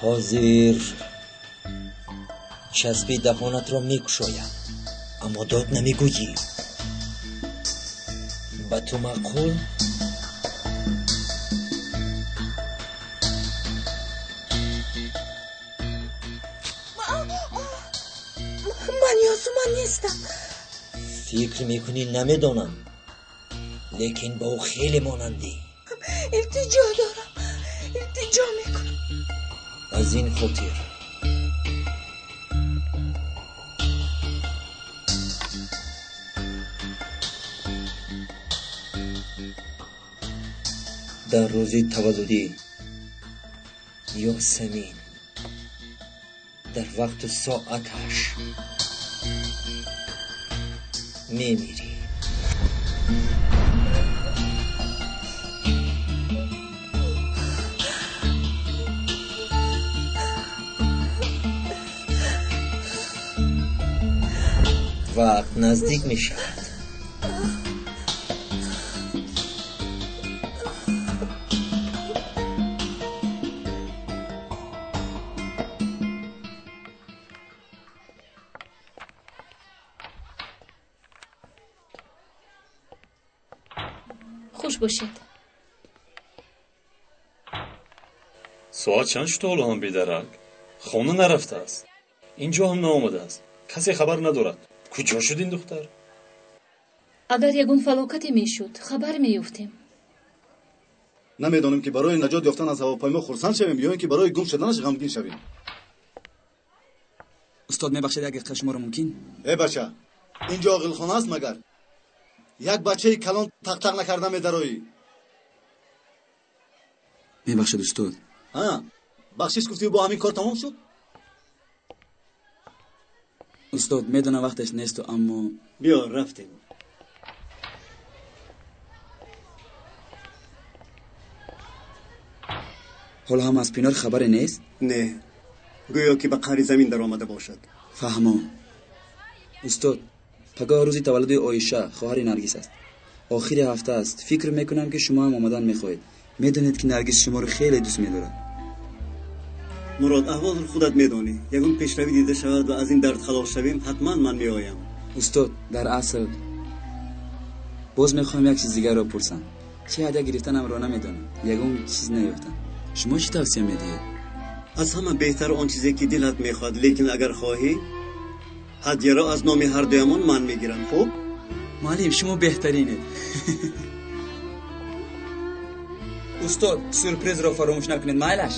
Ҳозир часби даҳонатро мекушоям, аммо дод намегӯӣ. Ба ту маъқул? Ман Ёсуман нестам. Фикр мекунӣ намедонам, лекин ба ӯ хеле монандӣ. Илтиҷо дорам, илтиҷо мекунам. Аз ин хотир дар рӯзи таваллудӣ Ёсамин дар вақту соаташ мемирӣ. Вақт наздик мешавад. Хуш бошед. Соат чанд шуд ҳоло ҳам бедарак? Хона нарафтааст, инҷо ҳам наомадааст, касе хабар надорад. Куҷо шуд ин духтар? Агар ягон фалокате мешуд, хабар меёфтем. Намедонем ки барои наҷот ёфтан аз ҳавопаймо хурсанд шавем ё ин ки барои гум шуданаш ғамгин шавем. Устод, мебахшед, як дақиқа шуморо мумкин? Э бача, инҷо оғилхона аст магар? Як бачаи калон тақтақ накарда медароӣ. Мебахшед, устод. Ҳа, бахшиш гуфтӣ, бо ҳамин кор тамом шуд? Устод, медонам вақташ несту, аммо биё рафтем. Ҳоло ҳам аз Пинор хабаре нест? Не, гӯё ки ба қаъри замин даромада бошад. Фаҳмом. Устод, пагоҳ рӯзи таваллуди Оиша, хоҳари Наргис аст. Охири ҳафта аст. Фикр мекунам ки шумо ҳам омадан мехоҳед. Медонед ки Наргис шуморо хеле дӯст медорад. Мурод, аҳволро худат медонӣ. Ягон пешравӣ дида шавад ва аз ин дард халос шавем, ҳатман ман меоям. Устод, дар асл боз мехоҳам як чиз дигарро пурсам. Чӣ ҳадя гирифтанамро намедонам. Ягон чиз наёфтам. Шумо чӣ тавсия медиҳед? Аз ҳама беҳтар он чизе ки дилат мехоҳад, лекин агар хоҳӣ ҳадяро аз номи ҳардуямон ман мегирам. Хуб? Муаллим, шумо беҳтаринед. Устод, сюрпризро фаромӯш накунед, майлаш?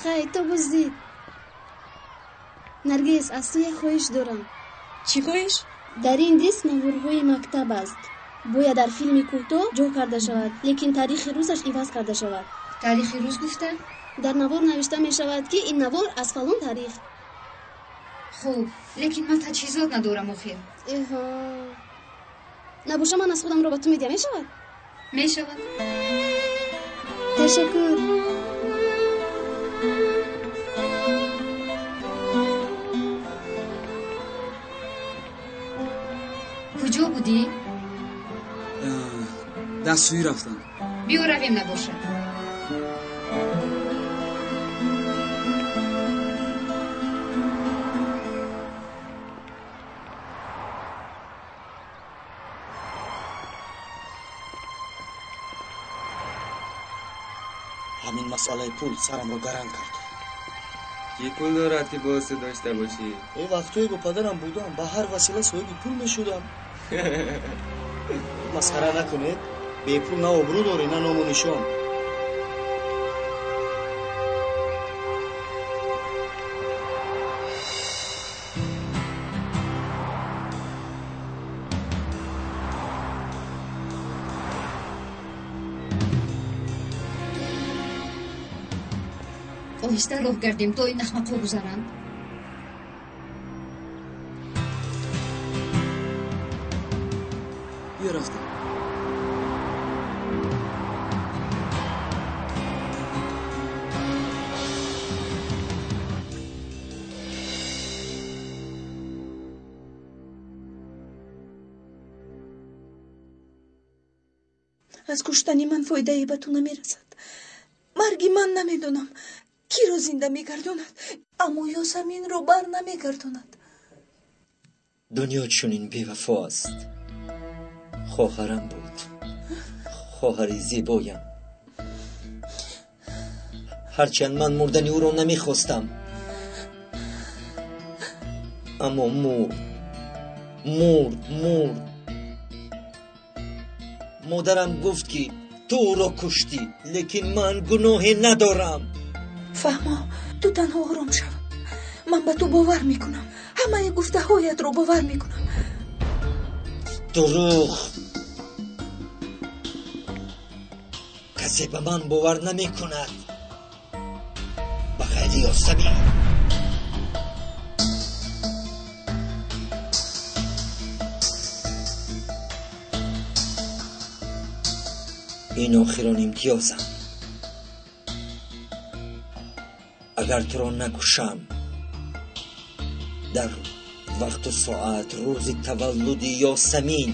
Хай, то боздид. Наргиз, аз ту як хоҳиш дорам. Чӣ хоҳиш? Дар ин диск наворҳои мактаб аст. Бояд дар филми кӯтоҳ ҷо карда шавад, лекин таърихи рӯзаш иваз карда шавад. Таърихи рӯз гуфта? Дар навор навишта мешавад, ки ин навор аз фалон таърих. Хуб, лекин ман таҷҳизот надорам охир. Эҳо. Набоша, ман аз худамро ба ту медиҳам, мешавад? Мешавад. Ташаккур. Куҷо будӣ? Дастшӯӣ рафтам. Биё равем набошад. Ҳамин масъалаи пул сарамро гаранг кард. Кӣ пул дорад ки боз ту дошта бошӣ? Э, вақтҳое бо падарам будам, ба ҳар васила соҳиби пул мешудам. Масхара накунед, бепул на обрӯ дорӣ, на ному нишон. Оҳиста роҳ гардем, то ин ахмақҳо гузаранд. Биё рафтӣ? Аз куштани ман фоидае ба ту намерасад. Марги ман намедонам киро зинда мегардонад, аммо Ёсаминро бар намегардонад. Дунё чунин бевафо аст. Хоҳарам буд, хоҳари зебоям. Ҳарчанд ман мурдани ӯро намехостам, аммо мурд, мурд, мурд. Модарам гуфт, ки ту ӯро куштӣ, лекин ман гуноҳе надорам. Фаҳмо, ту танҳо ором шав. Ман ба ту бовар мекунам, ҳамаи гуфтаҳоятро бовар мекунам. Дурӯғ! Касе ба ман бовар намекунад ба ғайри Ёсамин. Ин охирон имтиёзам. Агар туро накушам, дар вақту соат рӯзи таваллуди Ёсамин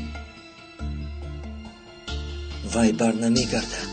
вай бар намегардад.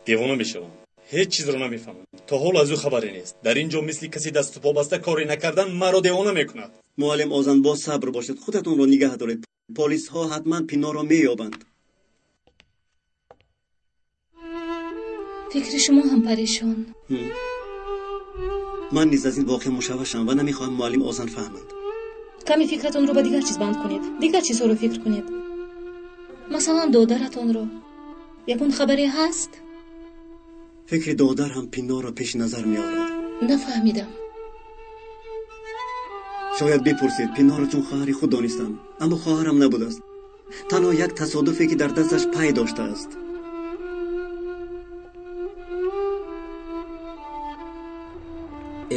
Девона мешавам, ҳеҷ чизро намефаҳмам. То ҳол аз ӯ хабаре нест. Дар ин ҷо мисли касе дасту по баста коре накардан маро девона мекунад. Муаллим Озан, боз сабр бошед, худатонро нигаҳ доред. Полисҳо ҳатман Пиноро меёбанд. Фикри шумо ҳам парешон. Ман низ аз ин воқеа мушаввашам ва намехоҳам муаллим Озан фаҳманд. Каме фикратонро ба дигар чиз банд кунед, дигар чизҳоро фикр кунед. Масалан, додаратонро. Ягон хабаре ҳаст? Фикри додар ҳам Пиноро пеши назар меорад. Нафаҳмидам. Шояд бипурсед, Пиноро чун хоҳари худ донистам, аммо хоҳарам набудааст. Танҳо як тасодуфе, ки дар дасташ пай доштааст.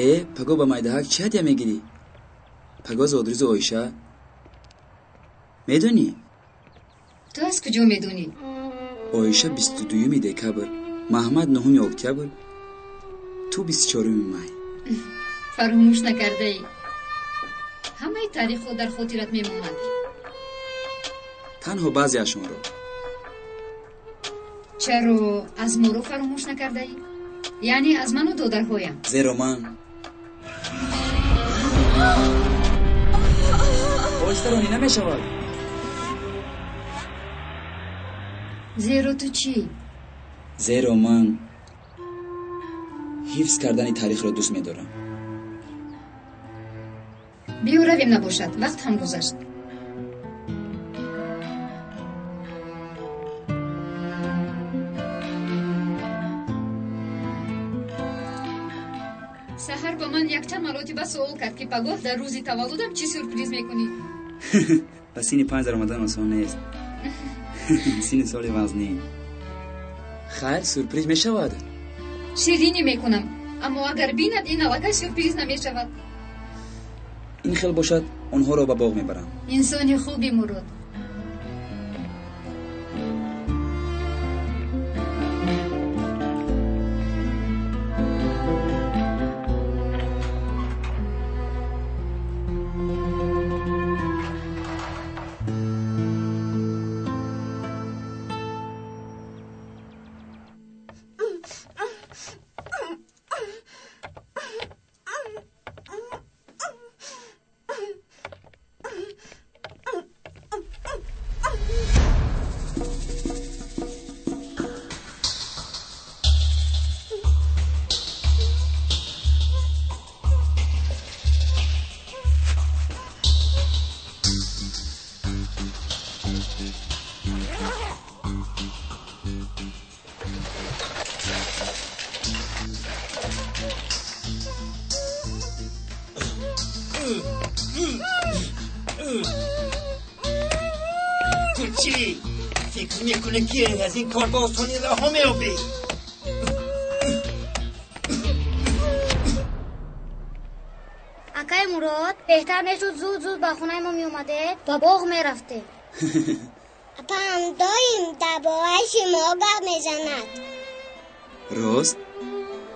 Э, паго ба майдаҳак чӣ ҳадя мегирӣ? Паго зодрӯзи Оиша. Медонӣ? Ту аз куҷо медонӣ? Оиша 22 декабр, Маҳмад 9 октябр, ту 24 май. Фаромӯш накардаӣ. Ҳамаи таърихҳо дар хотират мемонад. Танҳо баъзеашонро. Чаро аз моро фаромӯш накардаӣ? Яъне аз ману додарҳоям. Зеро ман оҳиста ронӣ намешавад. Зеро ту чӣ? Зеро ман ҳифз кардани таърихро дӯст медорам. Биё равем, набошад, вақт ҳам гузашт. Саҳар ба ман якчанд маротиба суол кард, ки пагоҳ дар рӯзи таваллудам чӣ сюрприз мекунӣ. Ба синни 5 даромадан осон нест. Синни соли вазнин. Хайр, сюрприз мешавад. Ширинӣ мекунам, аммо агар бинад, ин аллакай сюрприз намешавад. Ин хел бошад, онҳоро ба боғ мебарам. Инсони хуби, Мурод. Ту чӣ фикр мекунӣ, ки аз ин кор ба осонӣ раҳо меёбӣ? Акай Мурод, беҳтар мешуд зуд-зуд ба хонаи мо меомадед, ба боғ мерафтем. Апам доим дар бораи шумо гап мезанад. Рост?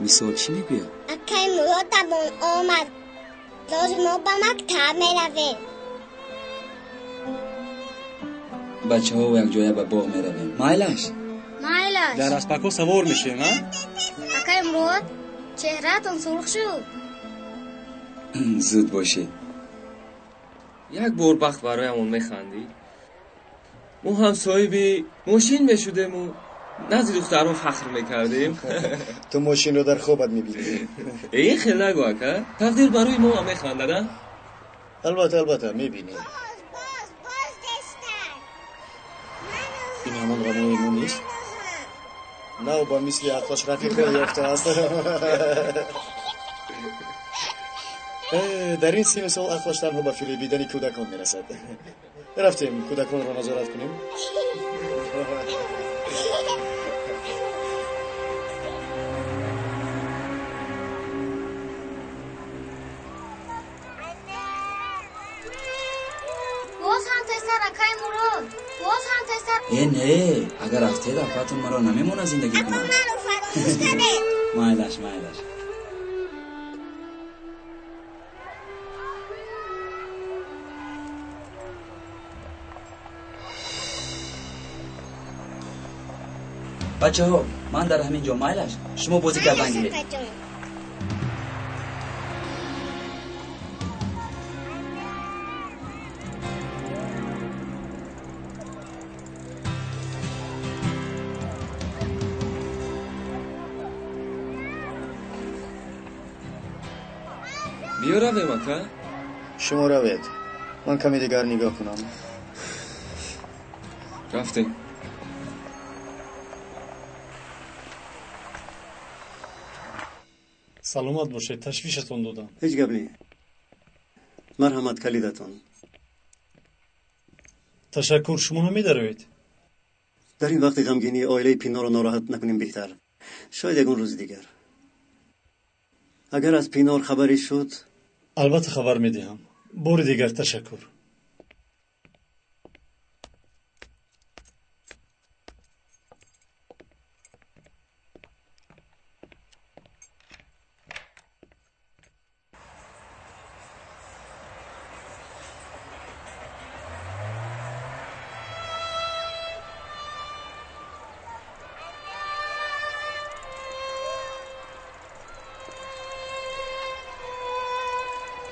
Мисол чӣ мегӯяд? Акай Мурод табон омад. Рӯзи мо ба мактаб меравем. Бачаҳо якҷоя ба боғ меравем. Майлаш? Майлаш. Дар аспакҳо савор мешем, а? Акай Мурод, чеҳраатон сурх шуд. Зуд бошед. Як бор бахт бароямон механдид. Мо ҳам соҳиби мошин мешудему назди духтарон фахр мекардем. Ту мошинро дар хобат мебинӣ. Э, хел нагӯ, ака. Тақдир барои мо ҳам механдад, а? Албатта, албатта, мебинӣ. Ин ҳамон рамои мо нест? Нав ба мисли ақлаш рафиқҳо ёфтааст. Дар ин синну сол ақлаш танҳо ба фиребидани кӯдакон мерасад. Рафтем, кӯдаконро назорат кунем. Боз ҳам тезтар, акай Мурод, боз ҳам тезтар. Э, не, агар афтед, апаатон маро намемонад зиндагӣ кунам. Маро фаромӯш кардед. Майлаш, майлаш. Бачаҳо, ман дар ҳамин ҷо, майлаш? Шумо бозӣ кардан гиред. Акаҷон. Биё равем, ака. Шумо равед. Ман каме дигар нигоҳ кунам. Рафтем. Саломат бошед, ташвишатон додам. Ҳеҷ гап не. Марҳамат, калидатон. Ташаккур, шумо намедароед? Дар ин вақти ғамгинӣ оилаи Пинорро нороҳат накунем беҳтар. Шояд ягон рӯзи дигар. Агар аз Пинор хабаре шуд... Албатта хабар медиҳам. Бори дигар ташаккур.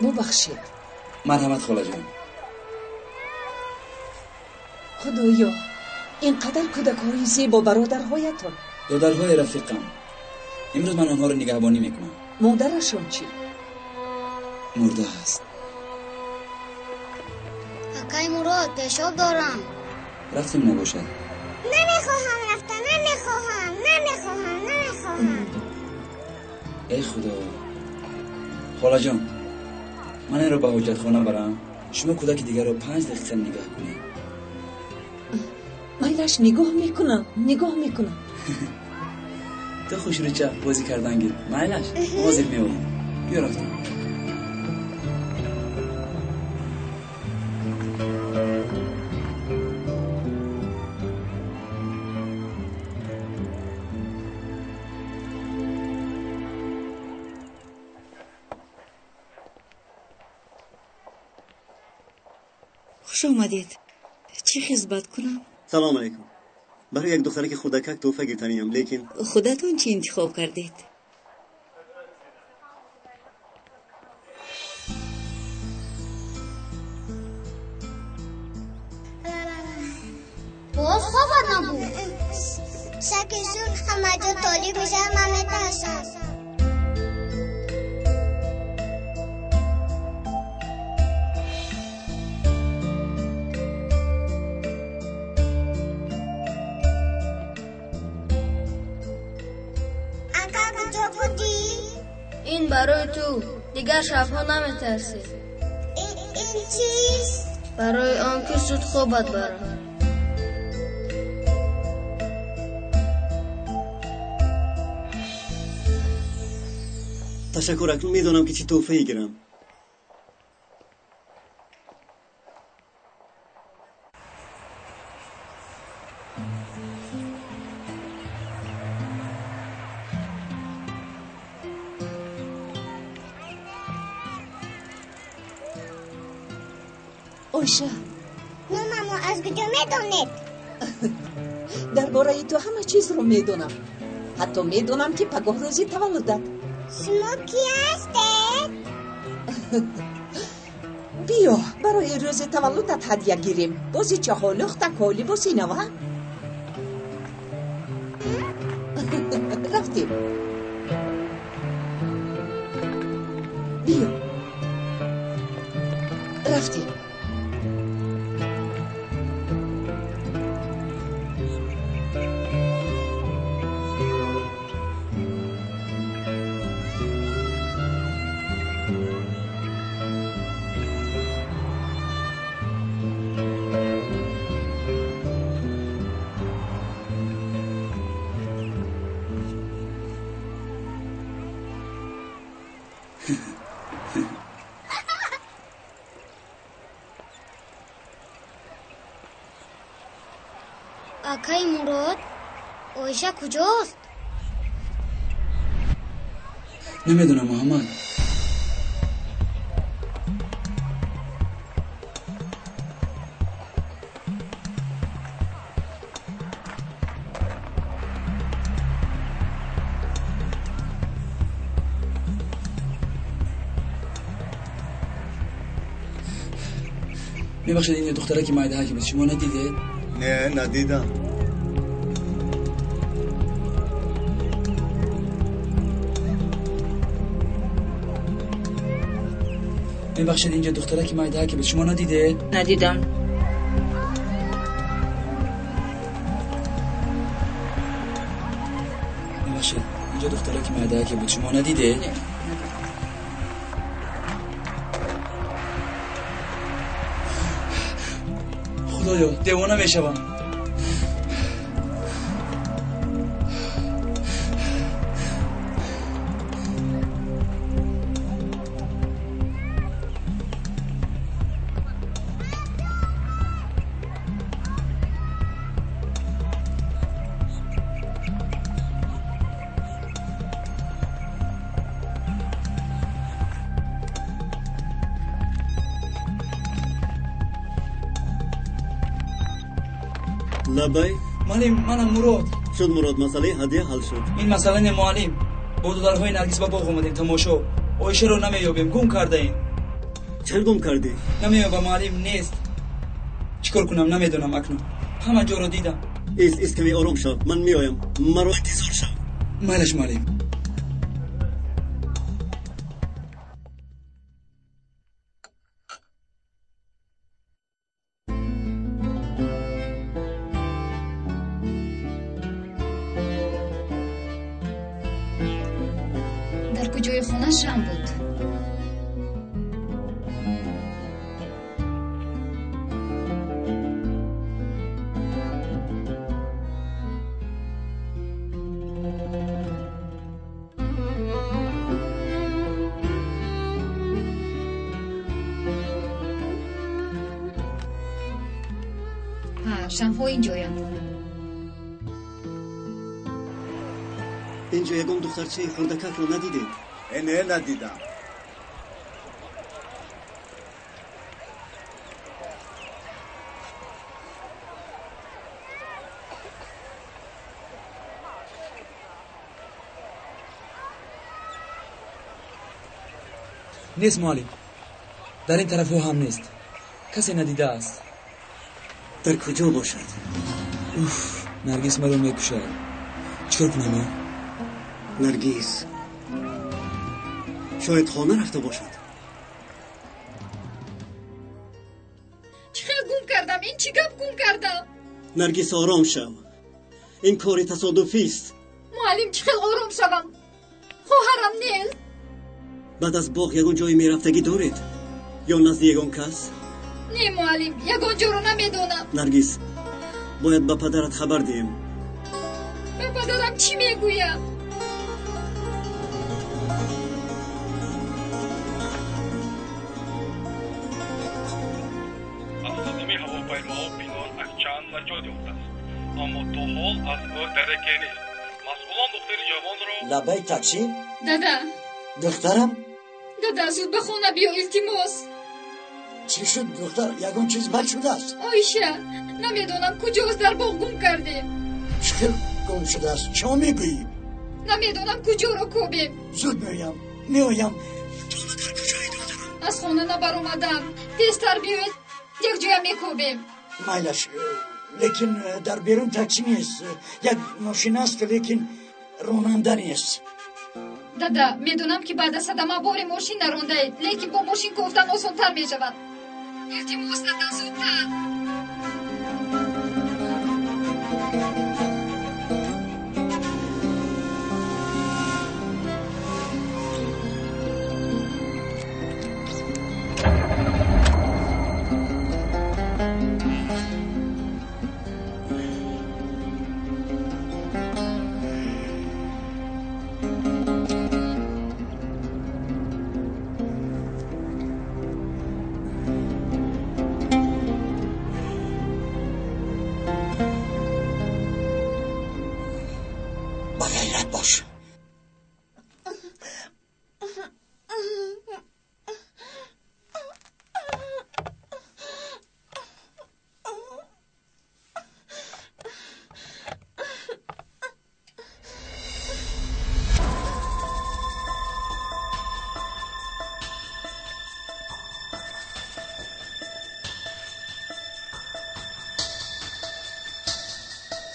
Бубахшед. Марҳамат, холаҷон. Худоё, ин қадар кӯдакҳои зебо бародарҳоятон. Додарҳои рафиқам. Имрӯз ман онҳоро нигаҳбонӣ мекунам. Модарашон чӣ? Мурда аст. Акай Мурод, пешоб дорам. Рафтем набошад. Намехоҳам рафта, намехоҳам, намехоҳам, намехоҳам. Эй Худо. Холаҷон, ман инро ба ҳоҷатхона барам. Шумо кӯдаки дигарро 5 дақиқа нигоҳ кунед. Майлаш, нигоҳ мекунам, нигоҳ мекунам. Ту хушрӯча бозӣ кардан гир. Майлаш, ҳозир меоем. Биё рафтем. Хуш омадед. Чӣ хизмат кунам? Салом алейкум. Барои як духтараки хурдакак тӯҳфа гирифтаниям, лекин худатон чӣ интихоб кардед? Боз хобат набуд? Шаки сурх ҳама ҷо торик мешавад, ман метарсам. Ака, куҷо будӣ? Ин барои ту. Дигар шабҳо наметарсӣ. Ин чист? Барои он ки зуд хобат барад. Ташаккур, акнун медонам ки чӣ тӯҳфае гирам. Оиша, номамо аз куҷо медонед? Дар бораи ту ҳама чизро медонам. Ҳатто медонам, ки пагоҳ рӯзи таваллудат. Шумо кӣ ҳастед? Биё, барои рӯзи таваллудат ҳадя гирем. Бозичаҳо, лӯхтакҳо, либоси нава. Рафтем. Биё. Рафтем. Акаи Мурод, Оиша куҷост? Намедонам, Муҳаммад. Мебахшед, ин духтаре ки майдаҳаке буд, шумо надидед? Не, надидам. Мебахшед, инҷо духтаре ки майдаҳаке буд, шумо надидед? Надидам. Мебахшед, инҷо духтаре ки майдаҳаке буд, шумо надидед? Не. Худоё, девона мешавам. Лабай. Муаллим, манам Мурод. Шуд, Мурод, масъалаи ҳадя ҳал шуд. Ин масъала не, муаллим. Бо додарҳои Наргиз ба боғ омадем тамошо. Оишаро намеёбем, гум кардаем. Чаро гум кардӣ? Намеёбам, муаллим, нест. Чӣ кор кунам, намедонам акнун. Ҳама ҷоро дидам. Ист, ист, каме ором шав. Ман меоям. Маро интизор шав. Майлаш, муаллим. Дар куҷои хона шам буд? Ҳа, шамҳо инҷоянд. Инҷо ягон духтарчаи хурдакакро надидед? Не, надидам. Нест, муаллим. Дар ин тарафҳо ҳам нест. Касе надидааст. Дар куҷо бошад? Уф, Наргиз маро мекушад. Чӣ кор кунам, а? Наргиз шояд хона рафта бошад. Чӣ хел гум кардам? Ин чӣ гап гум кардам? Наргиз, ором шав. Ин кори тасодуфист. Муаллим, чӣ хел ором шавам? Хоҳарам нест. Баъд аз боғ ягон ҷое мерафтагӣ доред? Ё назди ягон кас? Не, муаллим, ягон ҷоро намедонам. Наргиз, бояд ба падарат хабар диҳем. Ба падарам чӣ мегӯям? ҳангоми ҳавопаймоҳо Пинор Акчан наҷот ёфтааст, аммо то ҳол аз ӯ дараке нест. Масъулон духтари ҷавонро Лабай, такси. Дада. Духтарам. Дада, зуд ба хона биё, илтимос. Чӣ шуд, духтар? Ягон чиз бад шудааст? Оиша намедонам куҷост, дар боғ гум кардем. Чӣ хел гум шудааст? Чо мегӯӣ? Намедонам куҷоро кобем. Зуд меоям, меоям. Аз хона набаромадам, тезтар биёед, якҷоя мекобем. Майлаш, лекин дар берун такси нест. Як мошин аст, лекин ронанда нест. Дада, медонам, ки баъд аз садама бори мошин нарондаед, лекин бо мошин кофтан осонтар мешавад. Илтимос, дада, зудтар. Ба ғайрат бош.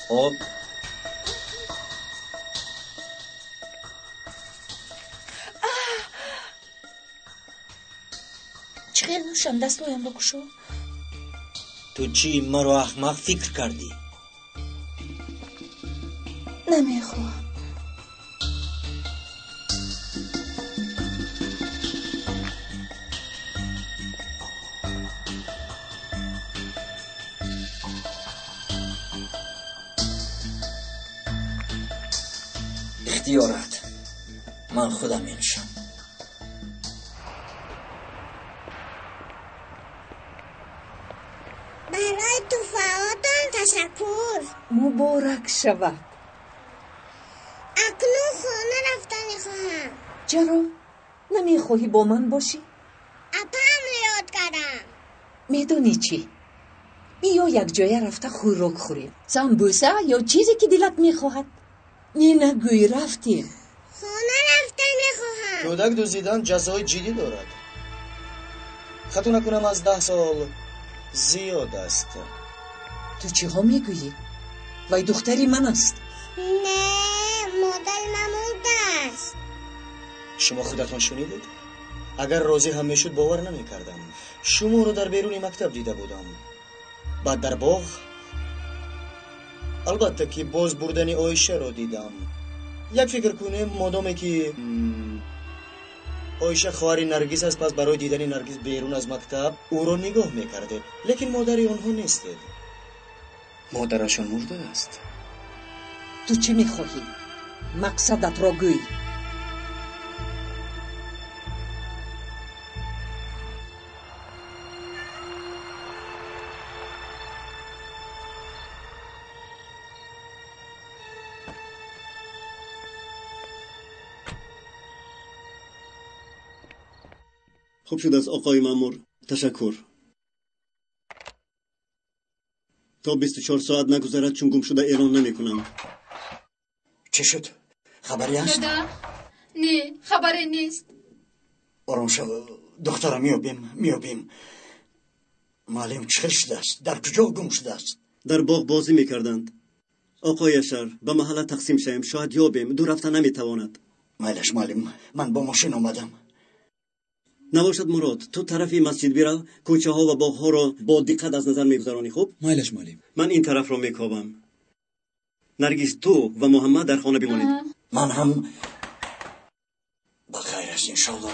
Об. Чӣ хел нӯшам? Дастҳоямро кушо. Ту чӣ, маро аҳмақ фикр кардӣ? Намехоҳам. Ихтиёрат, ман худам менӯшам. Барои туҳфаотон ташаккур. Муборак шавад. Акнун хона рафта мехоҳам. Чаро намехоҳӣ бо ман бошӣ? Апаамро ёд кардам. Медонӣ чӣ, биё якҷоя рафта хӯрок хӯрем, самбӯса ё чизе, ки дилат мехоҳад. Не, нагӯй, рафтем. Хона рафта мехоҳам. Кӯдак дуздидан ҷазои ҷиддӣ дорад. Хато накунам, аз 10 сол зиёд аст. Ту чиҳо мегӯӣ? Вай духтари ман аст. Не, модари ман мурдааст. Шумо худатон шунидед? Агар розӣ ҳам мешуд, бовар намекардам. Шуморо дар беруни мактаб дида будам, баъд дар боғ. Албатта, ки боз бурдани Оишаро дидам. Як фикр кунем, модоме ки Оиша хоҳари Наргиз аст, пас барои дидани Наргиз берун аз мактаб ӯро нигоҳ мекардед, лекин модари онҳо нестед. Модарашон мурдааст. Ту чӣ мехоҳӣ? Мақсадатро гӯй. Хуб шудааст, оқои маъмур, ташаккур. То 24 соат нагузарад, чун гумшуда эълон намекунам. Чӣ шуд? Хабаре ҳаст? Дада, не, хабаре нест. Ором шав, духтарам, меёбем, меёбем. Муаллим, чӣ хел шудааст? Дар куҷо гум шудааст? Дар боғ бозӣ мекарданд. Оқои Яшар, ба маҳалла тақсим шавем, шояд ёбем, дур рафта наметавонад. Майлаш, муаллим, ман бо мошин омадам. Набошад, Мурод, ту тарафи масҷид бирав, кӯчаҳо ва боғҳоро бо диққат аз назар мегузаронӣ, хуб? Майлаш, муаллим. Ман ин тарафро мекобам. Наргиз, ту ва Муҳаммад дар хона бимонед. Ман ҳам. Ба хайр аст, иншолло.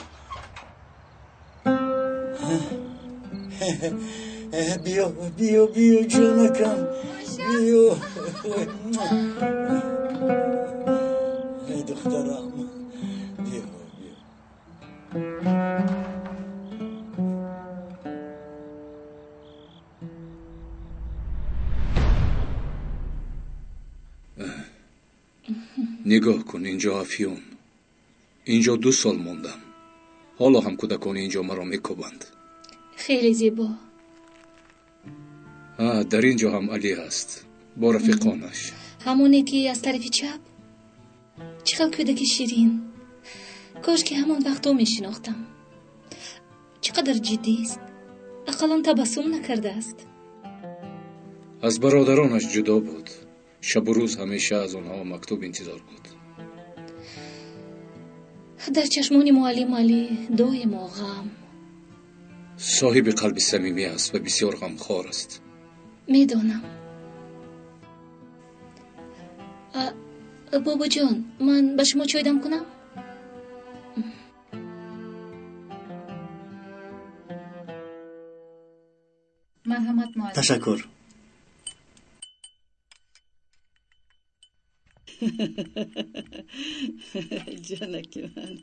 Биё, биё, биё, ҷонакам, биё. Эй духтарам, биё, биё. Нигоҳ кун, инҷо афюн. Инҷо 2 сол мондам. Ҳоло ҳам кӯдакони инҷо маро мекӯбанд. Хеле зебо. Дар инҷо ҳам Алӣ ҳаст бо рафиқонаш. Ҳамоне ки аз тарафи чап? Чӣ қадр кӯдаки ширин. Кош ки ҳамон вақтҳо мешинохтам. Чӣ қадар ҷиддист. Ақаллан табассум накардааст. Аз бародаронаш ҷудо буд. Шабу рӯз ҳамеша аз онҳо мактуб интизор буд. Дар чашмони муаллим Алӣ доимо ғам. Соҳиби қалби самимӣ аст ва бисёр ғамхор аст. Медонам. Бобоҷон, ман ба шумо чой дам кунам? Марҳамат, муаллим. Ташаккур. Ҷонаки ман.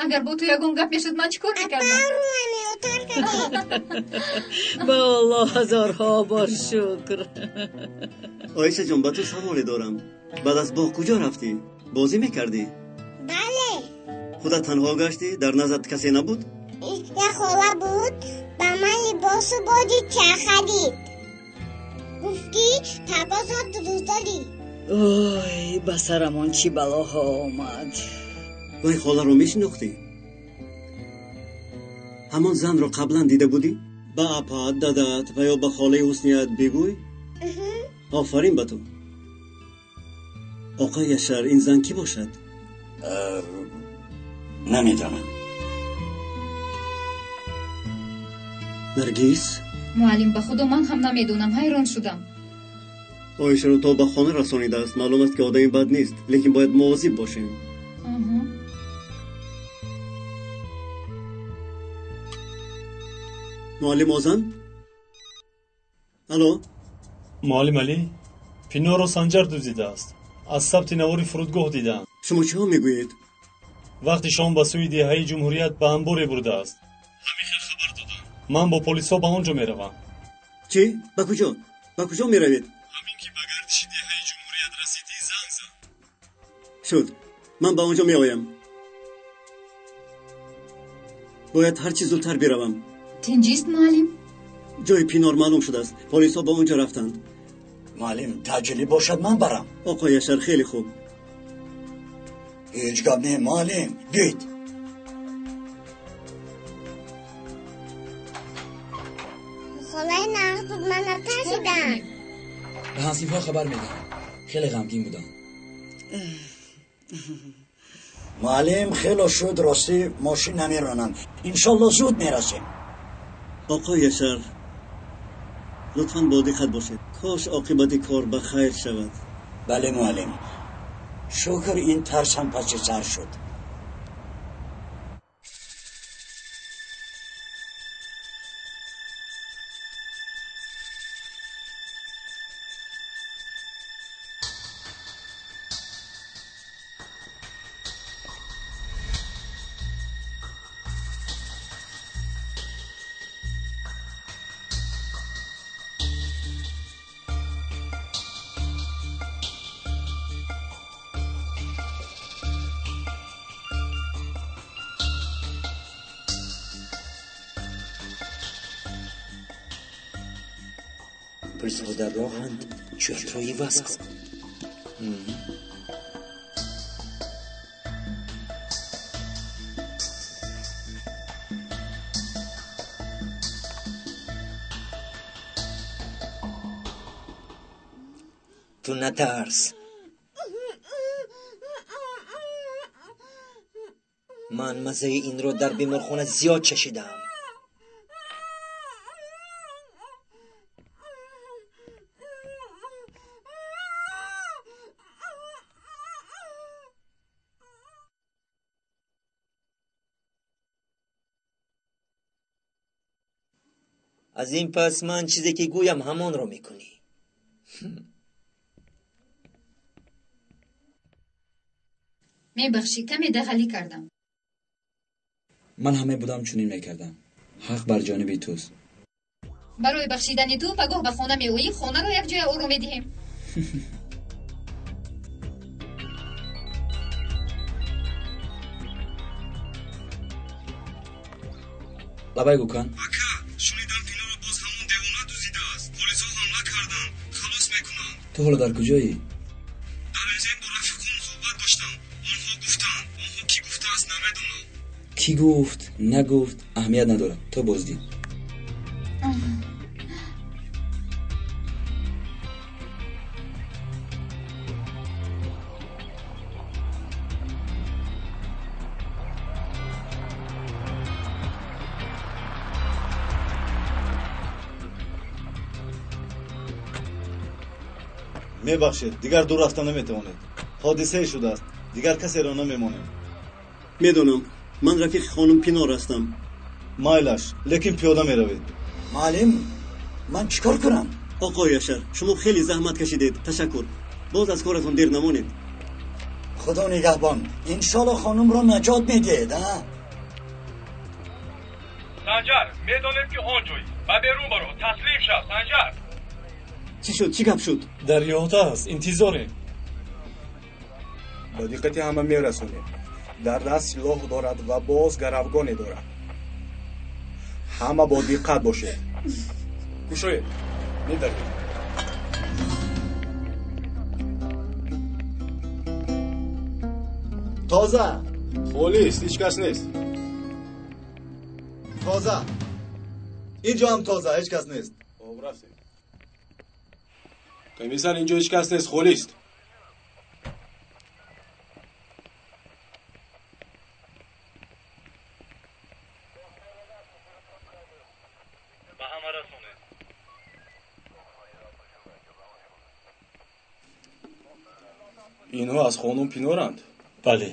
Агар бо ту ягон гап мешуд, ман чӣ кор мекардам? Ба Аллоҳ ҳазорҳо бор шукр. Оиша ҷон, ба ту саволе дорам. Баъд аз боғ куҷо рафтӣ? Бозӣ мекардӣ? Бале. Худат танҳо гаштӣ? Дар назарат касе набуд? Як хола буд, ба ман либосу бозича харид. Гуфт ки табосро дуруст дорӣ. Ой, ба сарамон чӣ балоҳо омад. Вай холаро мешинохтӣ? Ҳамон занро қаблан дида будӣ? Ба апаат, дадаат ва ё ба холаи Ҳусният бигӯй. Офарин ба ту. Оқои Яшар, ин зан кӣ бошад? Намедонам. Наргиз? Муаллим, ба худо ман ҳам намедонам, ҳайрон шудам. Оишаро то ба хона расонидааст. Маълум аст, ки одами бад нест, лекин бояд мувозиб бошем. Муаллим Озан? Алло? Муаллим Алӣ, Пиноро Санҷар дуздидааст. Аз сабти навори фурудгоҳ дидаам. Шумо чиҳо мегӯед? Вақти шом ба сӯи деҳаи ҷумҳурият ба анборе бурдааст. Ҳамин хел хабар додам. Ман бо полисҳо ба он ҷо меравам. Чӣ? Ба куҷо? Ба куҷо меравед? Ҳамин ки ба гардиши деҳаи ҷумҳурият расидӣ, занг зан. Шуд. Ман ба он ҷо меоям. Бояд ҳарчи зудтар биравам. Тинҷист, муаллим? Ҷои Пинор маълум шудааст. Полисҳо ба он ҷо рафтанд. Муаллим, таъҷилӣ бошад, ман барам. Оқои Яшар, хеле хуб. Ҳеҷ гап не, муаллим. Биёед. Холаи нағз буд, ман натарсидам. Ба ҳамсинфҳо хабар медиҳам. Хеле ғамгин будам. Муаллим, хело шуд, ростӣ мошин намеронам. Иншолло зуд мерасем. Оқои Яшар, лутфан бо диққат бошед. Кош оқибати кор ба хайр шавад. Бале, муаллим. Шукр, ин тарс ҳам паси сар шуд. Полисҳо дар роҳанд, чӯятро иваз кун. Ту натарс. Ман маззаи инро дар беморхона зиёд чашидаам. Аз ин пас ман чизе ки гӯям, ҳамонро мекунӣ. Мебахшӣ, каме дағалӣ кардам. Ман ҳаме будам чунин мекардам. Ҳақ бар ҷониби туст. Барои бахшидани ту пагоҳ ба хона меоӣ, хонаро якҷоя оро медиҳем. Лабай Гӯкан. Ака, шунидам Пиноро боз ҳамон девона дуздидааст. Полисҳо ҳамла карданд, халос мекунанд. Ту ҳоло дар куҷоӣ? Дар Эзен бо рафиқон суҳбат доштам. Онҳо гуфтанд, онҳо кӣ гуфтааст намедонам. Кӣ гуфт, нагуфт, аҳамият надорад. То боздид. Мебахшед, дигар дур рафта наметавонед. Ҳодисае шудааст, дигар касеро намемонем. Медонам, ман рафиқи хонум Пинор ҳастам. Майлаш, лекин пиёда меравед. Муаллим, ман чӣ кор кунам? Оқои Яшар, шумо хеле заҳмат кашидед. Ташаккур. Боз аз коратон дер намонед. Худо нигаҳбон. Иншолло хонумро наҷот медиҳед, а? Санҷар, медонем ки он ҷой. Ба берун баро, таслим шав, Санҷар. Чӣ шуд? Чӣ гап шуд? Дар иҳота аст, интизорем. Ба диққати ҳама мерасонем. Дар даст силоҳ дорад ва боз гаравгоне дорад. Ҳама бо диққат бошед. Кушоед, медаред. Тоза. Холист, ҳеҷ кас нест. Тоза. Инҷо ҳам тоза, ҳеҷ кас нест. Хоб, рафтем. Комиссар, инҷо ҳеҷ кас нест, холист. Ба ҳама расонед. Инҳо аз хонум Пиноранд? Бале.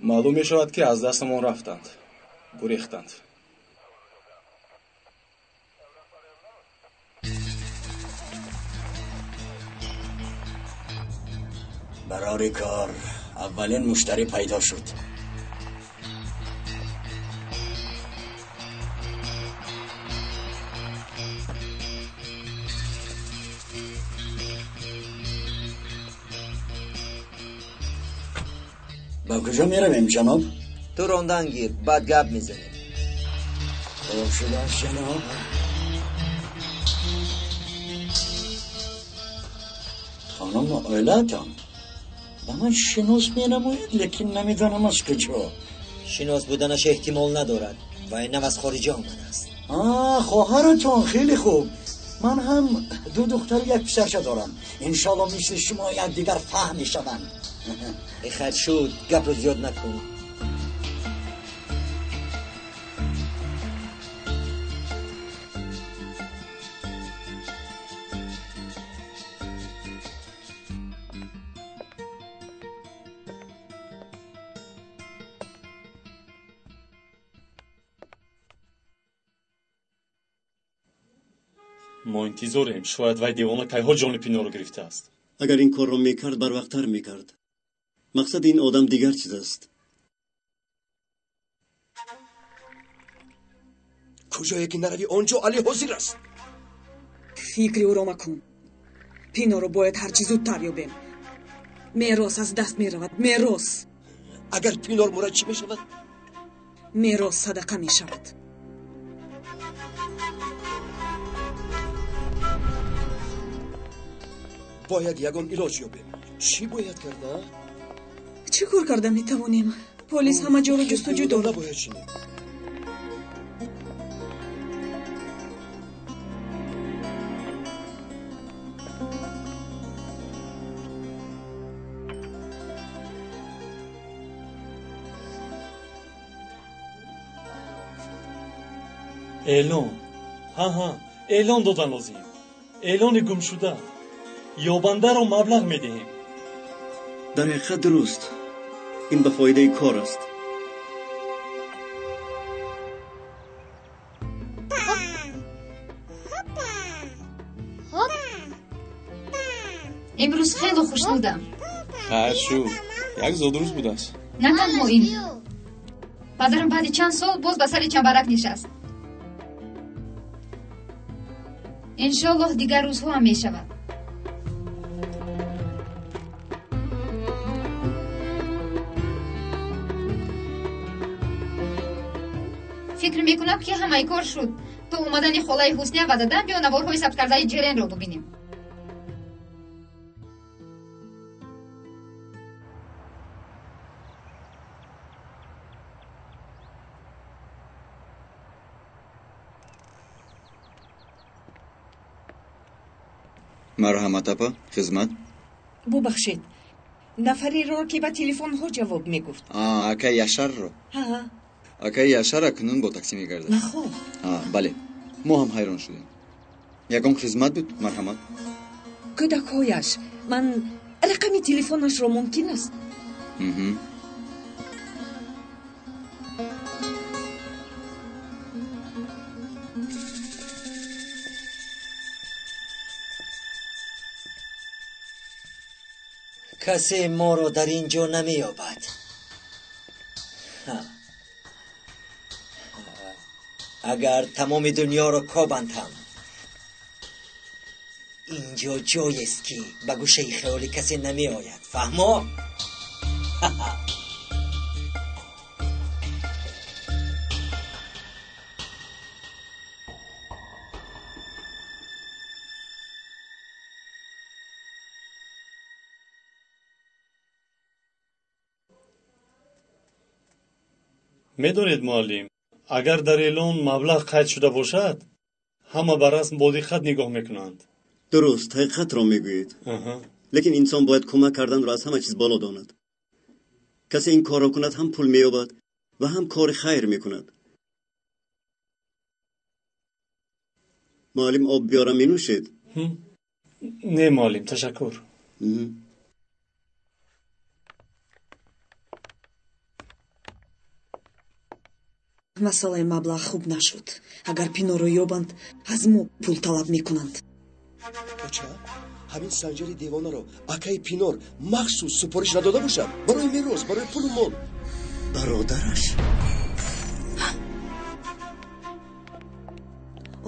Маълум мешавад, ки аз дастамон рафтанд, гурехтанд. Барори кор, аввалин муштарӣ пайдо шуд. Ба куҷо меравем, ҷаноб? Ту рондан гир, баъд гап мезанем. Хуб шудааст, ҷаноб. Хонум оилаатон ба ман шинос менамояд, лекин намедонам аз куҷо. Шинос буданаш эҳтимол надорад. Вай нав аз хориҷа омадааст. Хоҳаратон хеле хуб. Ман ҳам ду духтару як писарча дорам. Иншолло мисли шумо якдигар фаҳм мешаванд. Хайр шуд, гапро зиёд накун. Мо интизорем, шояд вай девона кайҳо ҷони Пиноро гирифтааст. Агар ин корро мекард, барвақттар мекард. Мақсади ин одам дигар чиз аст. Куҷое ки наравӣ, он ҷо Али ҳозир аст. Фикри ӯро макун. Пиноро бояд ҳарчи зудтар ёбем. Мерос аз даст меравад, мерос. Агар Пинор мурад, чӣ мешавад? Мерос садақа мешавад. Бояд ягон илоҷ ёбем. Чӣ бояд кард, а? Чӣ кор карда метавонем? Полис ҳама ҷоро ҷустуҷӯ дорад. Набояд шинем. Эълон. Ҳа, эълон додан лозим. Эълони гумшуда. Ёбандаро маблағ медиҳем. Дар ҳақиқат дуруст. Ин ба фоидаи кор аст. Имрӯз хеле хушнудам. Хайр шуд, як зодрӯз будааст. На танҳо ин. Падарам баъди чанд сол боз ба сари чамбарак нишаст. Иншоллоҳ дигар рӯзҳо ҳам мешавад. Фикр мекунам, ки ҳамаи кор шуд. То омадани холаи Ҳусния ва дадам биё наворҳои сабткардаи Ҷеренро бубинем. Марҳамат, апа, хизмат. Бубахшед, нафареро, ки ба телефонҳо ҷавоб мегуфт. Акаи Яшарро? Ҳа. Акаи Яшар акнун бо таксӣ мегардад. Нахоб. Бале, мо ҳам ҳайрон шудем. Ягон хизмат буд? Марҳамат. Кӯдакҳояш, ман рақами телефонашро мумкин аст? Касе моро дар ин ҷо намеёбад. Агар тамоми дунёро кобанд ҳам, ин ҷо ҷоест, ки ба гӯшаи хаёли касе намеояд. Фаҳмо? Медонед, муаллим, агар дар эълон маблағ қайд шуда бошад, ҳама ба расм бо диққат нигоҳ мекунанд. Дуруст, ҳақиқатро мегӯед. Лекин инсон бояд кӯмак карданро аз ҳама чиз боло донад. Касе ин корро кунад, ҳам пул меёбад ва ҳам кори хайр мекунад. Муаллим, об биёрам, менӯшед? Не, муаллим, ташаккур. Масъалаи маблағ хуб нашуд. Агар Пиноро ёбанд, аз мо пул талаб мекунанд. Оча, ҳамин Санҷари девонаро акаи Пинор махсус супориш надода бошад? Барои мерос, барои пулу мол. Бародараш.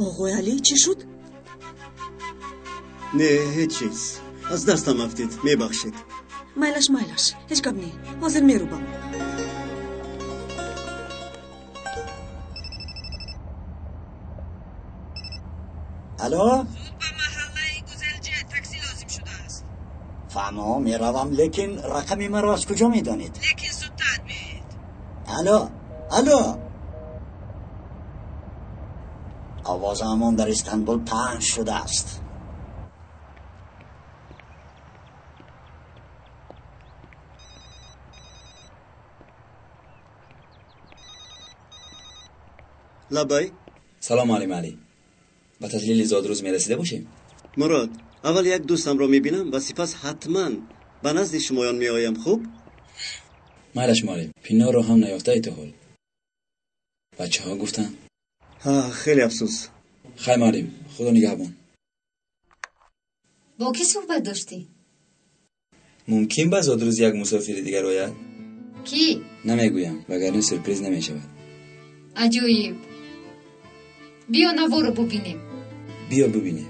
Оғои Алӣ, чӣ шуд? Не, ҳеҷ чиз. Аз дастам афтид, мебахшед. Майлаш, майлаш, ҳеҷ гап не. Ҳозир мерубам. Алло? Зуд ба маҳаллаи Гузелҷа такси лозим шудааст. Фаҳмо, меравам, лекин рақами маро аз куҷо медонед? Лекин зудтар биёед. Алло, алло! Овозамон дар Истанбул паҳн шудааст. Лабай? Салом, муаллим Алӣ. Ба таҷлили зодрӯз мерасида бошем? Мурод, аввал як дӯстамро мебинам ва сипас ҳатман ба назди шумоён меоям, хуб? Майлаш, муаллим, Пинорро ҳам наёфтаи то ҳол. Бачаҳо гуфтанд. Ҳа, хеле афсӯс. Хай, муаллим, худо нигаҳбон. Бо кӣ суҳбат доштӣ? Мумкин ба зодрӯз як мусофири дигар ояд? Кӣ? Намегӯям, вагарна сюрприз намешавад. Аҷоиб. Биё наворо бубинем. Биё бубинем.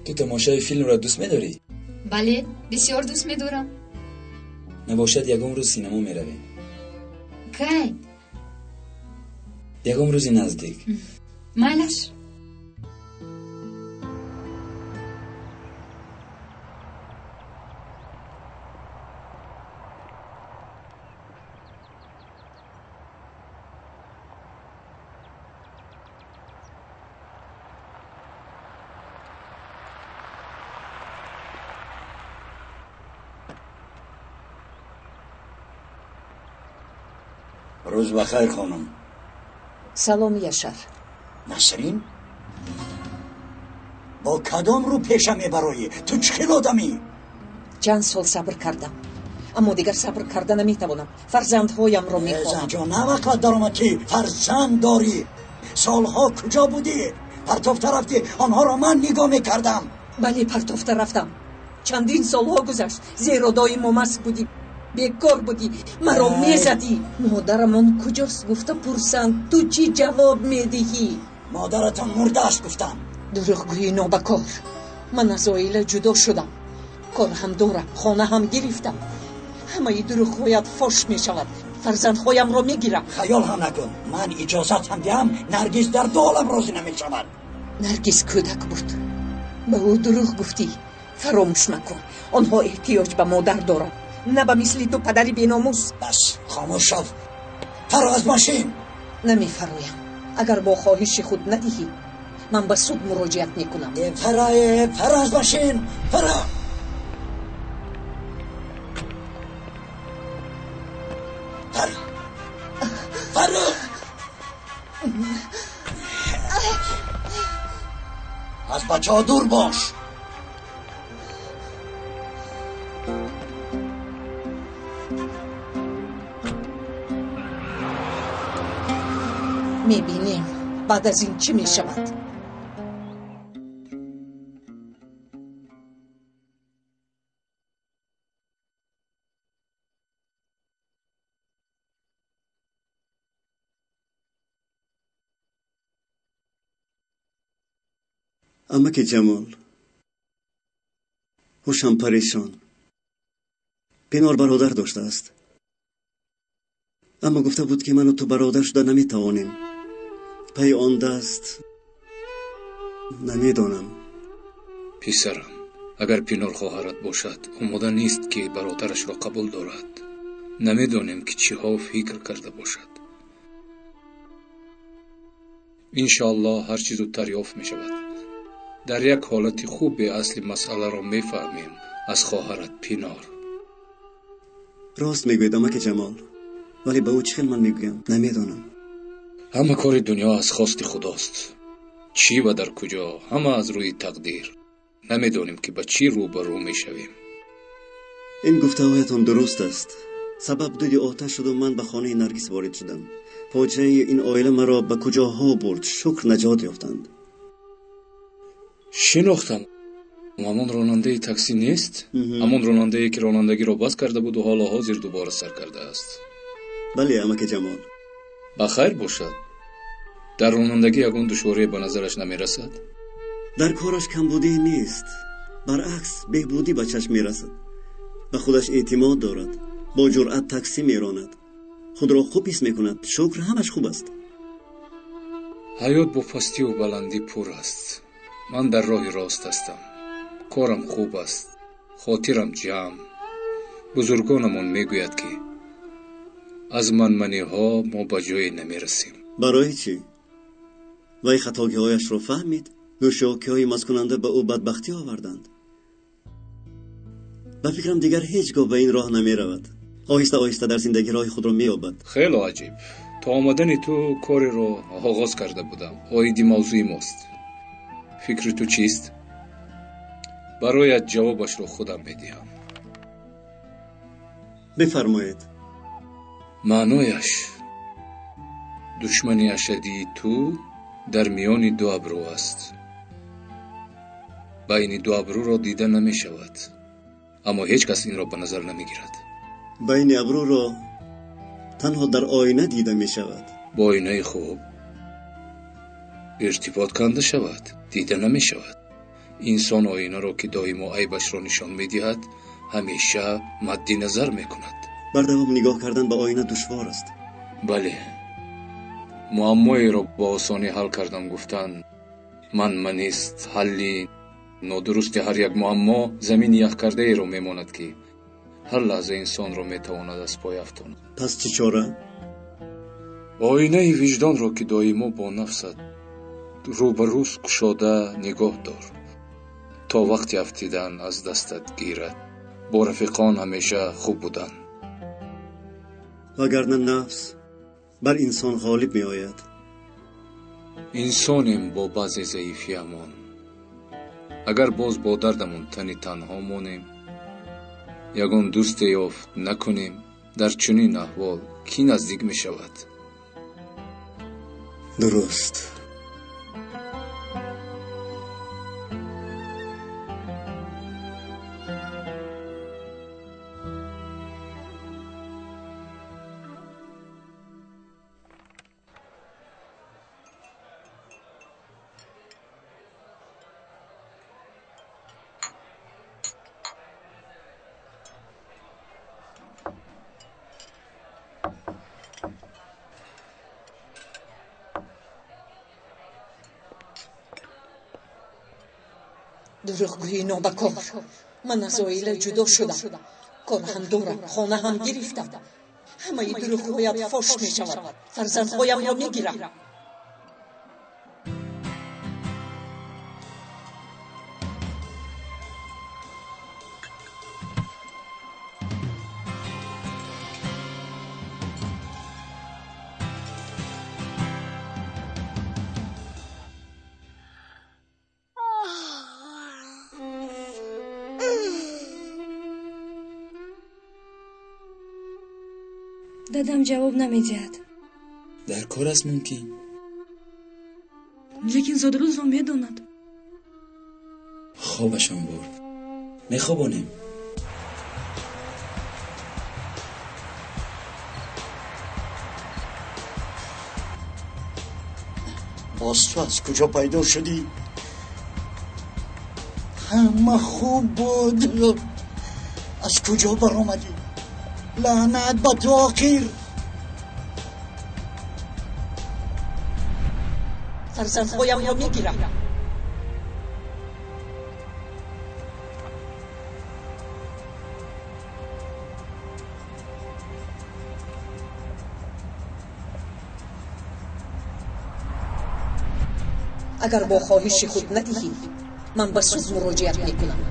Ту тамошои филмро дӯст медорӣ? Бале, бисёр дӯст медорам. Набошад, ягон рӯз синемо меравем. Кай? Ягон рӯзи наздик. Майлаш. Рӯз ба хайр, хонум. Салом, Яшар. Насрин, бо кадом рӯ пеша мебароӣ? Ту чӣ хел одамӣ? Чанд сол сабр кардам, аммо дигар сабр карда наметавонам. Фарзандҳоямро мехоҳам. Занҷон, на вақт даромад, ки фарзанд дорӣ. Солҳо куҷо будӣ? Партофта рафтӣ, онҳоро ман нигоҳ мекардам. Бале, партофта рафтам. Чандин солҳо гузашт, зеро доимо маст будӣ, бекор будӣ, маро мезадӣ. Модарамон куҷост гуфта пурсанд, ту чӣ ҷавоб медиҳӣ? Модаратон мурдааст гуфтам. Дурӯғгӯи нобакор. Ман аз оила ҷудо шудам. Кор ҳам дорам, хона ҳам гирифтам. Ҳамаи дурӯғҳоят фош мешавад. Фарзандҳоямро мегирам. Хаёл ҳам накун. Ман иҷозат ҳам диҳам, Наргиз дар ду олам розӣ намешавад. Наргиз кӯдак буд. Ба ӯ дурӯғ гуфтӣ. Фаромӯш макун. Онҳо эҳтиёҷ ба модар доранд. На ба мисли ту падари беномус. Бас, хомӯш шав. Фаро аз мошин. Намефароям. Агар бо хоҳиши худ надиҳӣ, ман ба суд муроҷиат мекунам. Фарое, фаро аз мошин, фаро. Фаро. Фаро. Аз бачаҳо дур бош. Мебинем баъд аз ин чӣ мешавад. Амаки Ҷамол, ҳушам парешон. Пинор бародар доштааст, аммо гуфта буд, ки ману ту бародар шуда наметавонем. Пайи он даст намедонам. Писарам, агар Пинор хоҳарат бошад, омода нест, ки бародарашро қабул дорад. Намедонем, ки чиҳо фикр карда бошад. Иншоаллоҳ, ҳар чӣ зудтар ёфт мешавад. Дар як ҳолати хубе асли масъаларо мефаҳмем аз хоҳарат Пинор. Рост мегӯед, амаки Ҷамол, вале ба ӯ чӣ хел ман мегӯям, намедонам. Ҳама кори дунё аз хости худост. Чӣ ва дар куҷо, ҳама аз рӯи тақдир. Намедонем, ки ба чӣ рӯбарӯ мешавем. Ин гуфтаҳоятон дуруст аст. Сабаб дуди оташ шуду ман ба хонаи Наргиз ворид шудам. Фоҷиаи ин оила маро ба куҷоҳо бурд. Шукр, наҷот ёфтанд. Шинохтам. Ҳамон ронандаи таксӣ нест? Ҳамон ронандае, ки ронандагиро бас карда буду ҳоло ҳозир дубора сар кардааст. Бале, амаки Ҷамол. Ба хайр бошад. Дар ронандагӣ ягон душворие ба назараш намерасад? Дар кораш камбудӣ нест, баръакс, беҳбудӣ ба чашм мерасад. Ба худаш эътимод дорад, бо ҷуръат таксӣ меронад, худро хуб ҳис мекунад. Шукр, ҳамаш хуб аст. Ҳаёт бо пастиву баландӣ пур аст. Ман дар роҳи рост ҳастам. Корам хуб аст, хотирам ҷамъ. Бузургонамон мегӯяд, ки аз манманиҳо мо ба ҷое намерасем. Барои чӣ? Вай хатогиҳояшро фаҳмид. Нӯшокиҳои масткунанда ба ӯ бадбахтӣ оварданд. Ба фикрам, дигар ҳеҷ гоҳ ба ин роҳ намеравад. Оҳиста оҳиста дар зиндагӣ роҳи худро меёбад. Хело аҷиб. То омадани ту кореро оғоз карда будам. Оиди мавзӯи мост. Фикри ту чист? Бароят ҷавобашро худам медиҳам. Бифармоед. Маънояш душмани ашаддии ту дар миёни ду абрӯ аст. Байни ду абрӯро дида намешавад, аммо ҳеҷ кас инро ба назар намегирад. Байни абрӯро танҳо дар оина дида мешавад. Бо оинаи хуб иртибот канда шавад, дида намешавад. Инсон оинаро, ки доимо айбашро нишон медиҳад, ҳамеша мадди назар мекунад. Бардавом нигоҳ кардан ба оина душвор аст. Бале, муаммоеро бо осонӣ ҳал кардам гуфтан манманист. Ҳалли нодурусти ҳар як муаммо замини яхкардаеро мемонад, ки ҳар лаҳза инсонро метавонад аз пой афтонад. Пас чӣ чора? Оинаи виҷдонро, ки доимо бо нафсат рӯбарӯз кушода нигоҳ дор, то вақти афтидан аз дастат гирад. Бо рафиқон ҳамеша хуб будан. Вагарна нафс бар инсон ғолиб меояд. Инсонем бо баъзе заифиамон. Агар боз бо дардамон тани танҳо монем, ягон дӯсте ёфт накунем, дар чунин аҳвол кӣ наздик мешавад? Дуруст. Дурӯғгӯи нобакор. Ман аз оила ҷудо шудам. Кор ҳам дорам, хона ҳам гирифтам. Ҳамаи дурӯғҳоят фош мешавад. Фарзандҳоямро мегирам. Дадам ҷавоб намедиҳад. Дар кор аст мумкин. Лекин зодрӯзро медонад. Хобашон бурд. Мехобонем. Боз ту аз куҷо пайдо шудӣ? Ҳама хуб буд. Аз куҷо баромадӣ? Лаънат ба ту охир. Фарзандҳоямро мегирам. Агар бо хоҳиши худ надиҳӣ, ман ба суд муроҷиат мекунам.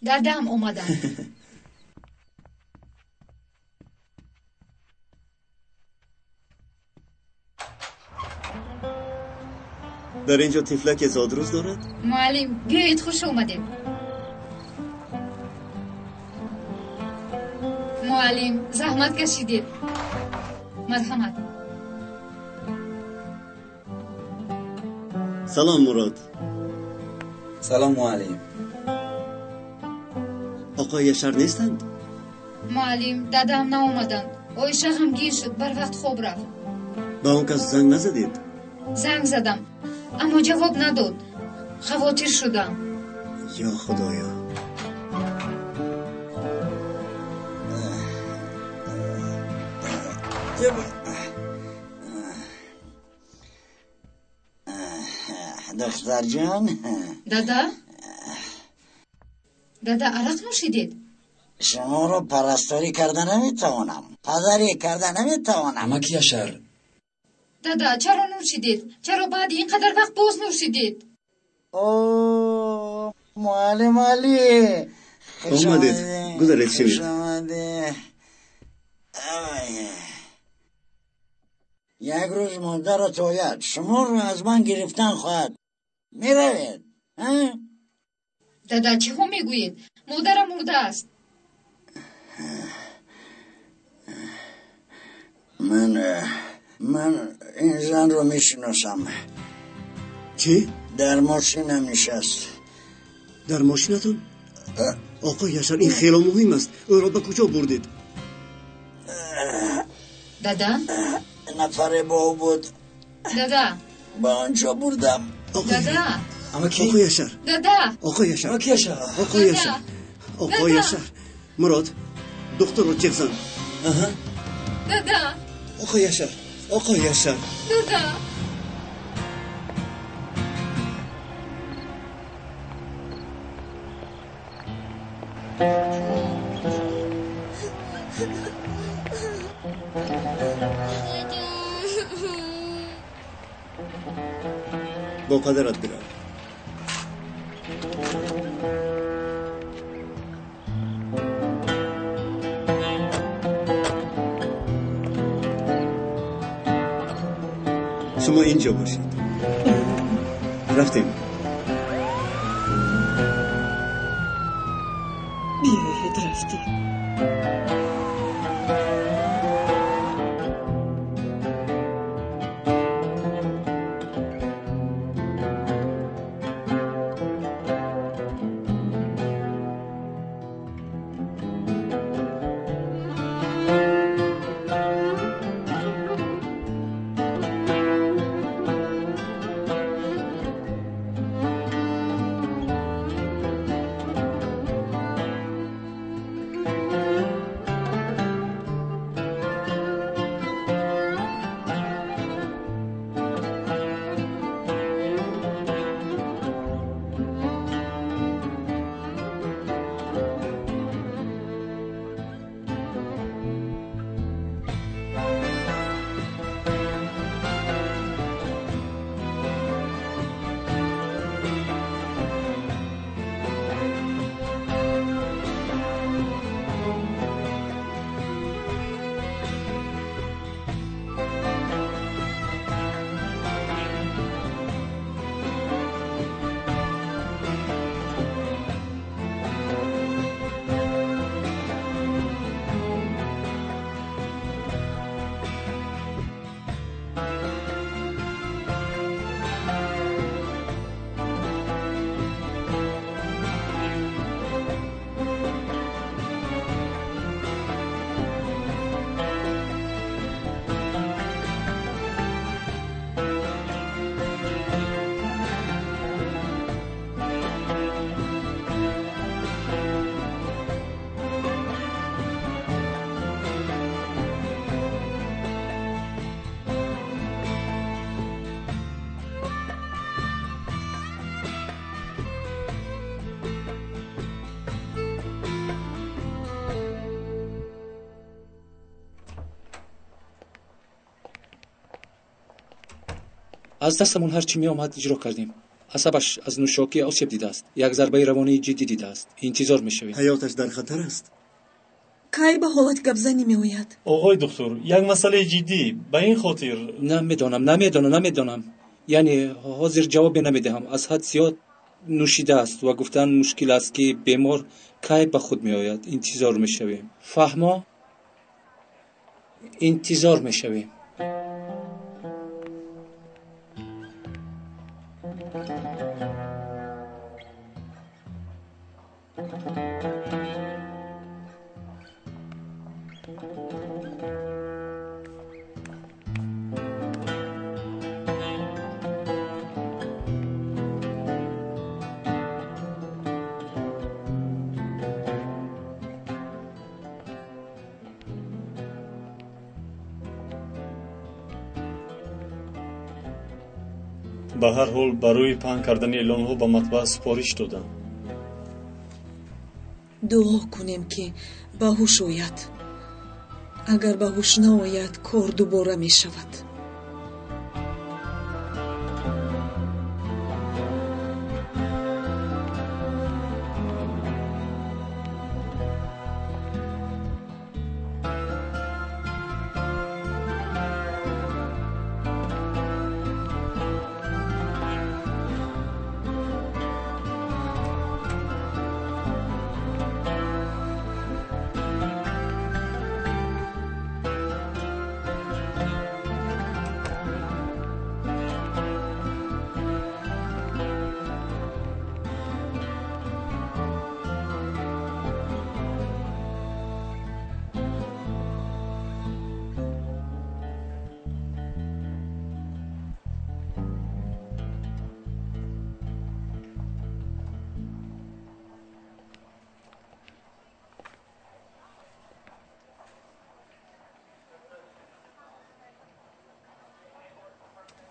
Дадам омаданд. Дар ин ҷо тифлаке зодрӯз дорад? Муаллим, биёед, хуш омадед. Муаллим, заҳмат кашидед. Марҳамат. Салом, Мурод. Салом, муаллим. Оқои Яшар нестанд? Муаллим, дадам наомаданд. Оиша ғамгин шуд, барвақт хоб рафт. Ба он кас занг назадед? Занг задам, аммо ҷавоб надод. Хавотир шудам. Ё Худоё! Духтарҷон. Дада? Дада, арақ нӯшидед? Шуморо парасторӣ карда наметавонам. Падарӣ карда наметавонам. Амаки Яшар. Дада, чаро нӯшидед? Чаро баъди ин қадар вақт боз нӯшидед? О, муаллим Алӣ. Омадед. Гузаред, шинед. Як рӯз модарат ояд, шуморо аз ман гирифтан хоҳад. Меравед? Дада, чиҳо мегӯед? Модарам мурдааст. Ман ин занро мешиносам. Чӣ? Дар мошинам нишаст. Дар мошинатон? Оқои Яшар, ин хело муҳим аст. Ӯро ба куҷо бурдед? Дада? Нафаре бо ӯ буд. Дада? Ба он ҷо бурдам. Дада? Оқои Яшар. Дада? Оқои Яшар. Амаки Яшар. Оқои Яшар. Оқои Яшар. Мурод, духтурро ҷеғ зан. Дада? Оқои Яшар. Оқои Яшар. Дада? Бо падарат бирав. Шумо ин ҷо бошед. Рафтем. Биёед, рафтем. Аз дастамон ҳар чӣ меомад иҷро кардем. Асабаш аз нӯшокӣ осеб дидааст, як зарбаи равонии ҷиддӣ дидааст. Интизор мешавем. Ҳаёташ дар хатар аст. Кай ба ҳолати гапзанӣ меояд? Оғои духтур, як масъалаи ҷиддӣ. Ба ин хотир намедонам, намедонам, намедонам. Яъне ҳозир ҷавобе намедиҳам. Аз ҳад зиёд нӯшидааст ва гуфтан мушкил аст, ки бемор кай ба худ меояд. Интизор мешавем. Фаҳмо? Интизор мешавем. Ба ҳар ҳол барои паҳн кардани эълонҳо ба матбаа супориш додам. Дуо кунем, ки ба ҳуш ояд. Агар ба ҳуш наояд, кор дубора мешавад.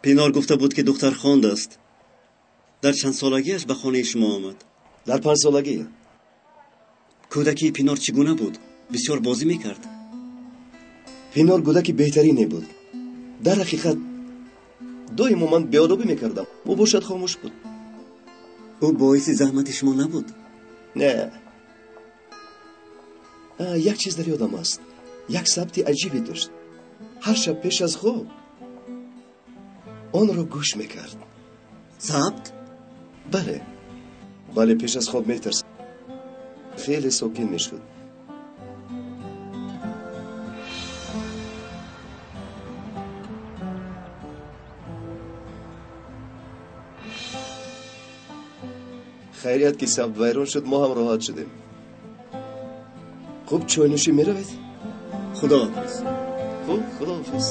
Пинор гуфта буд, ки духтар хондааст. Дар чанд солагиаш ба хонаи шумо омад? Дар 5 солагӣ. Кӯдакии Пинор чӣ гуна буд? Бисёр бозӣ мекард? Пинор кӯдаки беҳтарине буд. Дар ҳақиқат доимо ман беодобӣ мекардам. Ӯ бошад хомӯш буд. Ӯ боиси заҳмати шумо набуд? Не. Як чиз дар ёдам аст. Як сабти аҷибе дошт. Ҳар шаб пеш аз хоб онро гӯш мекард. Сабт? Бале. Бале, пеш аз хоб метарсид. Хеле сокин мешуд. Хайрият, ки сабт вайрон шуд, мо ҳам роҳат шудем. Хуб, чойнӯшӣ меравед? Худоҳофиз. Хуб, худоҳофиз.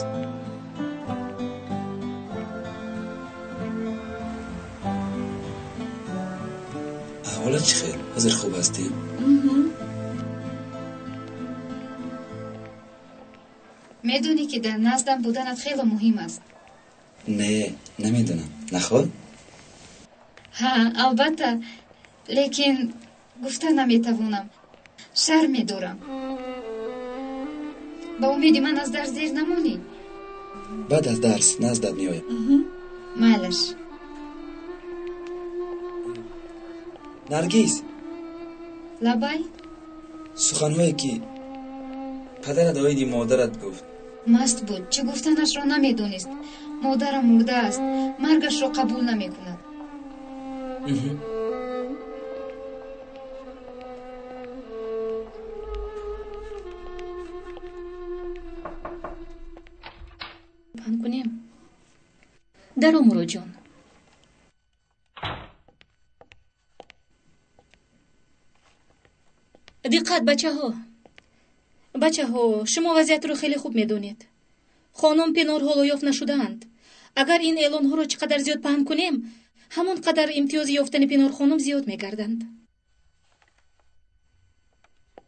Аҳволат чӣ хел? Ҳозир хуб ҳастӣ? Медонӣ, ки дар наздам буданат хеле муҳим аст. Не, намедонам. Наход? Ҳа, албатта, лекин гуфта наметавонам. Шарм медорам. Ба умеди ман аз дарс дер намонӣ. Баъд аз дарс наздат меоям. Майлаш. Наргиз. Лабай. Суханҳое, ки падарат оиди модарат гуфт. Маст буд, чӣ гуфтанашро намедонист. Модарам мурдааст, маргашро қабул намекунад. Паҳн кунем. Даро, Муроҷон. Диққат, бачаҳо! Бачаҳо, шумо вазъиятро хеле хуб медонед. Хонум Пинор ҳоло ёфт нашудаанд. Агар ин эълонҳоро чӣ қадар зиёд паҳн кунем, ҳамон қадар имтиёзи ёфтани Пинорхонум зиёд мегарданд.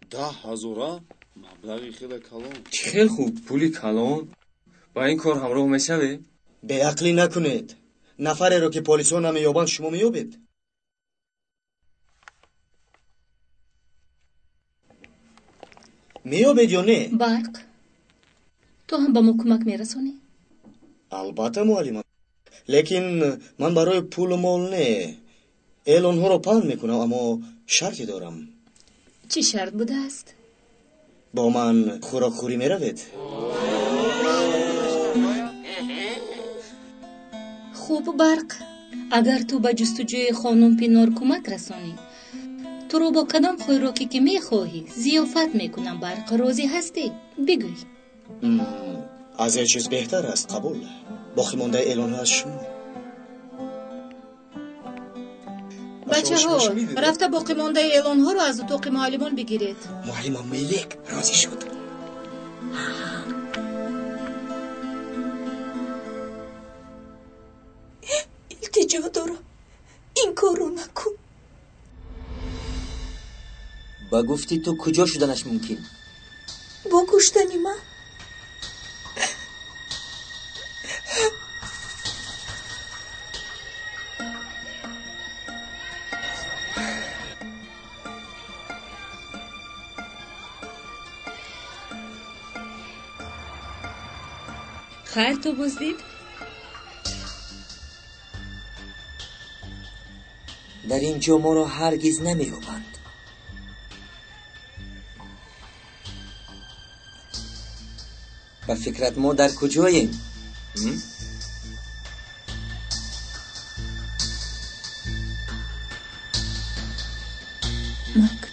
10 000-а? Маблағи хеле калон. Чӣ хел хуб, пули калон. Ба ин кор ҳамроҳ мешавем? Беақлӣ накунед. Нафареро, ки полисҳо намеёбанд, шумо меёбед? Меёбед ё не? Барқ, ту ҳам ба мо кӯмак мерасонӣ? Албатта, муаллима. Лекин ман барои пулу мол не, эълонҳоро паҳн мекунам, аммо шарте дорам. Чӣ шарт будааст? Бо ман хӯрокхӯрӣ меравед? Хуб, Барқ, агар ту ба ҷустуҷӯи хонум Пинор кӯмак расонӣ, туро бо кадом хӯроке ки мехоҳӣ зиёфат мекунам. Барқ, розӣ ҳастӣ? Бигӯй. Аз ҳеҷ чиз беҳтар аст, қабул. Боқӣ мондаи эълонҳо аз шумо. Бачаҳо, рафта боқимондаи эълонҳоро аз утоқи муаллимон бигиред. Муаллима Мелек розӣ шуд. Илтиҷо дорам, ин корро накун. Ба гуфти ту куҷо шуданаш мумкин? Бо куштани ман. Хайр, ту боздид? Дар ин ҷо моро ҳаргиз намеёбанд. Ба фикрат мо дар куҷоем? Мактаб.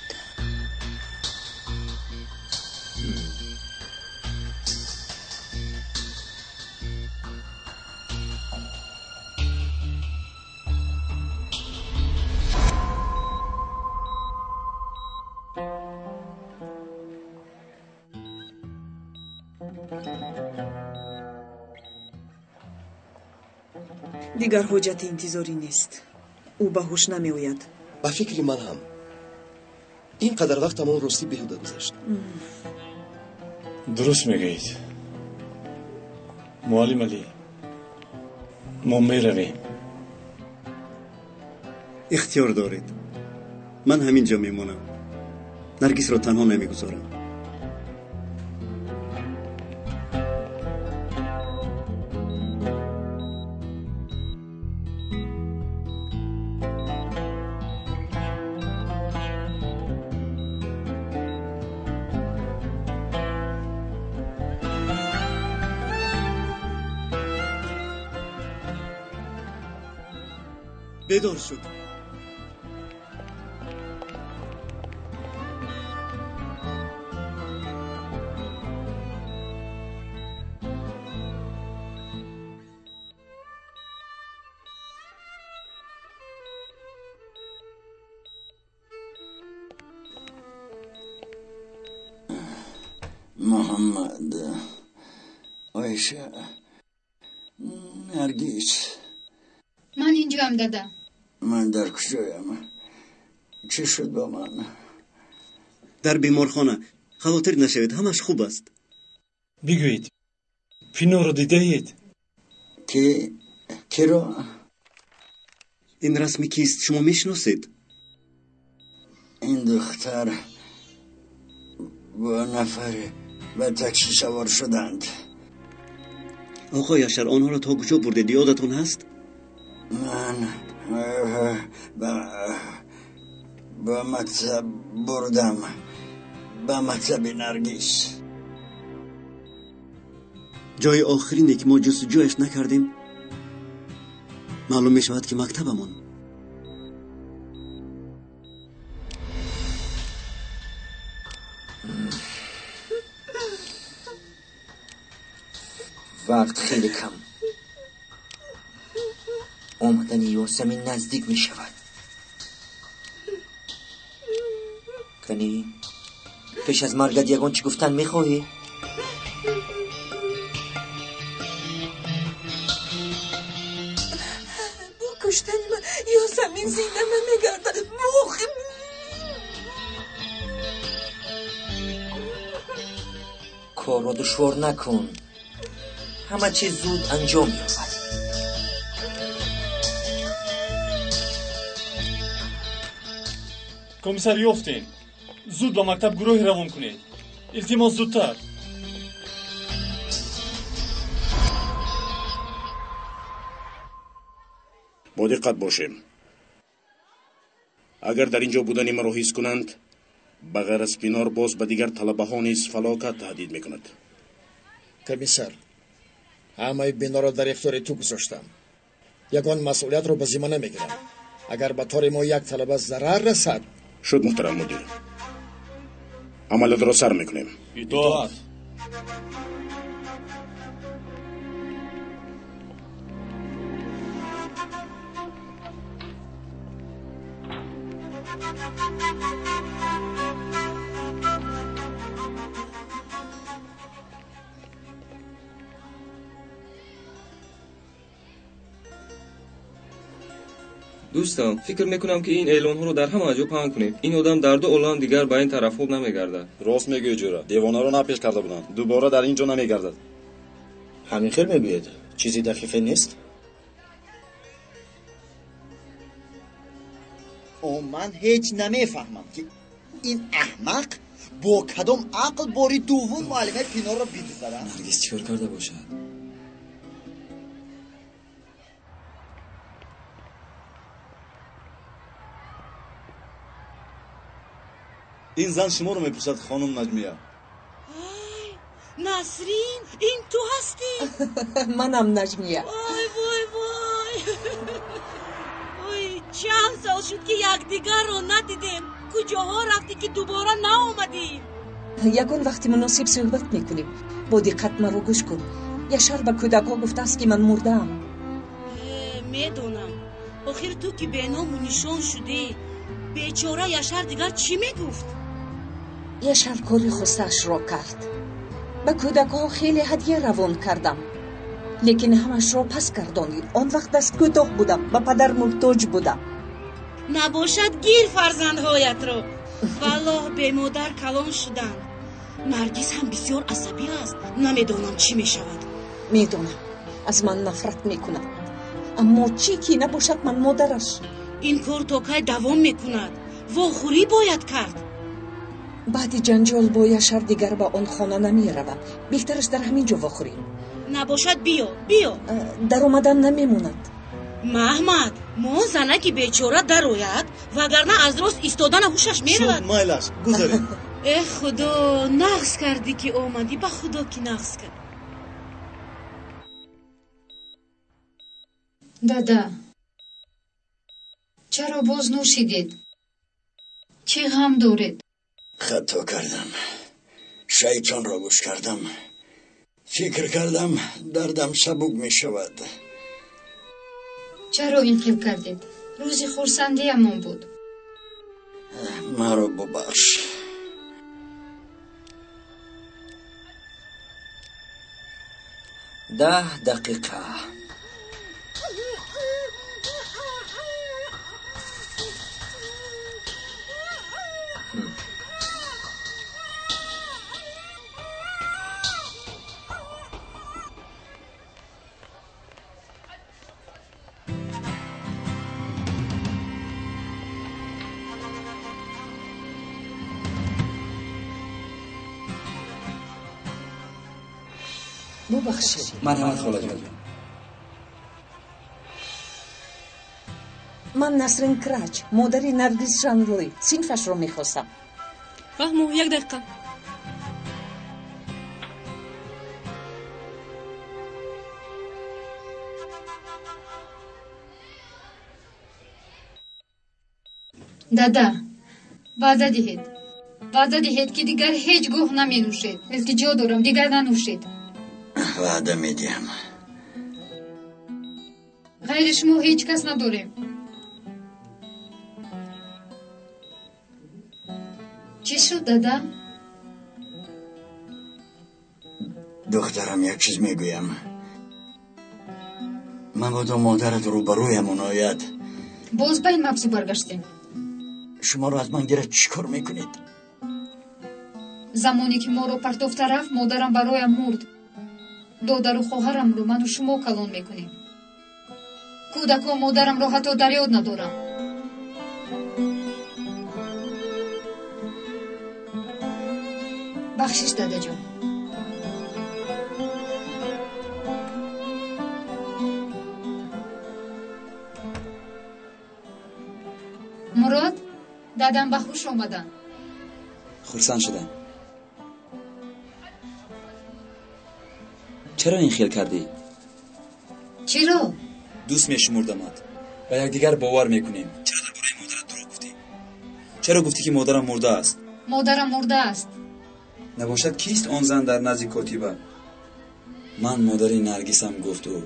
Дигар ҳоҷати интизорӣ нест. Ӯ ба ҳуш намеояд. Ба фикри ман ҳам ин қадар вақтамон ростӣ беҳуда гузашт. Дуруст мегӯед, муаллим Алӣ, мо меравем. Ихтиёр доред, ман ҳамин ҷо мемонам. Наргисро танҳо намегузорам. Бедор шуд. Муҳаммад, Оиша, Наргис. Ман инҷоам, дада. Ман дар куҷоям? Чӣ шуд бо ман? Дар беморхона. Хавотир нашавед, ҳамаш хуб аст. Бигӯед, Пиноро дидаед? Ки киро? Ин расми кист, шумо мешиносед? Ин духтар бо нафаре ба такси савор шуданд. Оқои Яшар, онҳоро то куҷо бурдед, ёдатон ҳаст? Ман ба мактаб бурдам, ба мактаби Наргис. Ҷои охирине ки мо ҷустуҷӯяш накардем, маълум мешавад ки мактабамон. Вақт хеле кам. Омадани Ёсамин наздик мешавад. Канӣ, пеш аз маргат ягон чӣ гуфтан мехоҳӣ? Бо куштани ман Ёсамин зинда намегардад. Корро душвор накун. Ҳама чиз зуд анҷом меёбад. Комиссар, ёфтем. Зуд ба мактаб гурӯҳе равон кунед. Илтимос, зудтар. Бо диққат бошем. Агар дар ин ҷо будани маро ҳис кунанд, ба ғайр аз Пинор боз ба дигар талабаҳо низ фалокат таҳдид мекунад. Комиссар, ҳамаи биноро дар ихтиёри ту гузоштам. Ягон масъулиятро ба зимма намегирам. Агар ба тори мо як талаба зарар расад. Шуд, муҳтарам мудир. Амалиётро сар мекунем. Итоат. Дӯстам, фикр мекунам, ки ин эълонҳоро дар ҳама ҷо паҳн кунем. Ин одам дар ду олам дигар ба ин тарафҳо намегардад. Рост мегӯӣ, ҷӯра. Девонаро напеш карда буданд. Дубора дар ин ҷо намегардад. Ҳамин хел мегӯед? Чизи дақиқе нест? О, ман ҳеҷ намефаҳмам, ки ин аҳмақ бо кадом ақл бори дуввум муаллимаи Пинорро бидузад. Наргиз чӣ кор карда бошад? Ин зан шуморо мепурсад, хонум Наҷмия. Насрин, ин ту ҳастӣ? Манам Наҷмия. Вой, вой, вой, ой, чанд сол шуд, ки якдигарро надидем. Куҷоҳо рафтӣ, ки дубора наомадӣ? Ягон вақти муносиб суҳбат мекунем. Бо диққат маро гӯш кун. Яшар ба кӯдакҳо гуфтааст, ки ман мурдаам. Медонам. Охир ту ки беному нишон шудӣ, бечора Яшар дигар чӣ мегуфт? Яшар кори хостаашро кард. Ба кӯдакҳо хеле ҳадя равон кардам, лекин ҳамашро пас гардонид. Он вақт дасткӯтоҳ будам, ба падар муҳтоҷ будам. Набошад, гир фарзандҳоятро. Валлоҳ, бемодар калон шуданд. Наргиз ҳам бисёр асабӣ аст. Намедонам, чӣ мешавад. Медонам, аз ман нафрат мекунад, аммо чӣ ки набошад, ман модараш. Ин кор то кай давом мекунад? Вохӯрӣ бояд кард. Баъди ҷанҷол бо Яшар дигар ба он хона намеравам. Беҳтараш дар ҳамин ҷо вохӯрем. Набошад, биё, биё. Даромадан намемонад. Маҳмад, мо занаки бечора дарояд, вагарна аз рост истодана ҳушаш меравад. Шуд, майлаш, гузаред. Э, худо, нағз кардӣ, ки омадӣ. Ба худо, ки нағз кард. Дада, чаро боз нӯшидед? Чӣ ғам доред? Хато кардам, шайтонро гӯш кардам. Фикр кардам, дардам сабук мешавад. Чаро ин хел кардед? Рӯзи хурсандиамон буд. Маро бубахш. 10 дақиқа. Бубахшед. Марҳамат, холаҷон. Ман Насрин Крач, модари Наргиз Шанлӣ, синфашро мехостам. Фаҳмо, як дақиқа. Дада, ваъда диҳед, ваъда диҳед, ки дигар ҳеҷ гоҳ наменӯшед. Илтиҷо дорам, дигар нанӯшед. Ваъда медиҳам. Ғайри шумо ҳеҷ кас надорем. Чӣ шуд, дада? Духтарам, як чиз мегӯям. Мабодо модарат рӯбарӯямон ояд. Боз ба ин мавзӯъ баргаштем. Шуморо аз ман гирад, чӣ кор мекунед? Замоне ки моро партофта рафт, модарам бароям мурд. Додару хоҳарамро ману шумо калон мекунем. Кӯдакон модарамро ҳатто дар ёд надорам. Бахшиш, дадаҷон. Дадам ба ҳуш омаданд. Хурсанд шудам. Чаро ин хел кардӣ? Чиро? Дӯст мешумурдамат. Ба якдигар бовар мекунем. Чаро дар бораи модарат дурӯғ гуфтӣ? Чаро гуфтӣ, ки модарам мурдааст? Модарам мурдааст. Набошад, кист он зан дар назди котиба? Ман модари Наргисам, гуфт ӯ.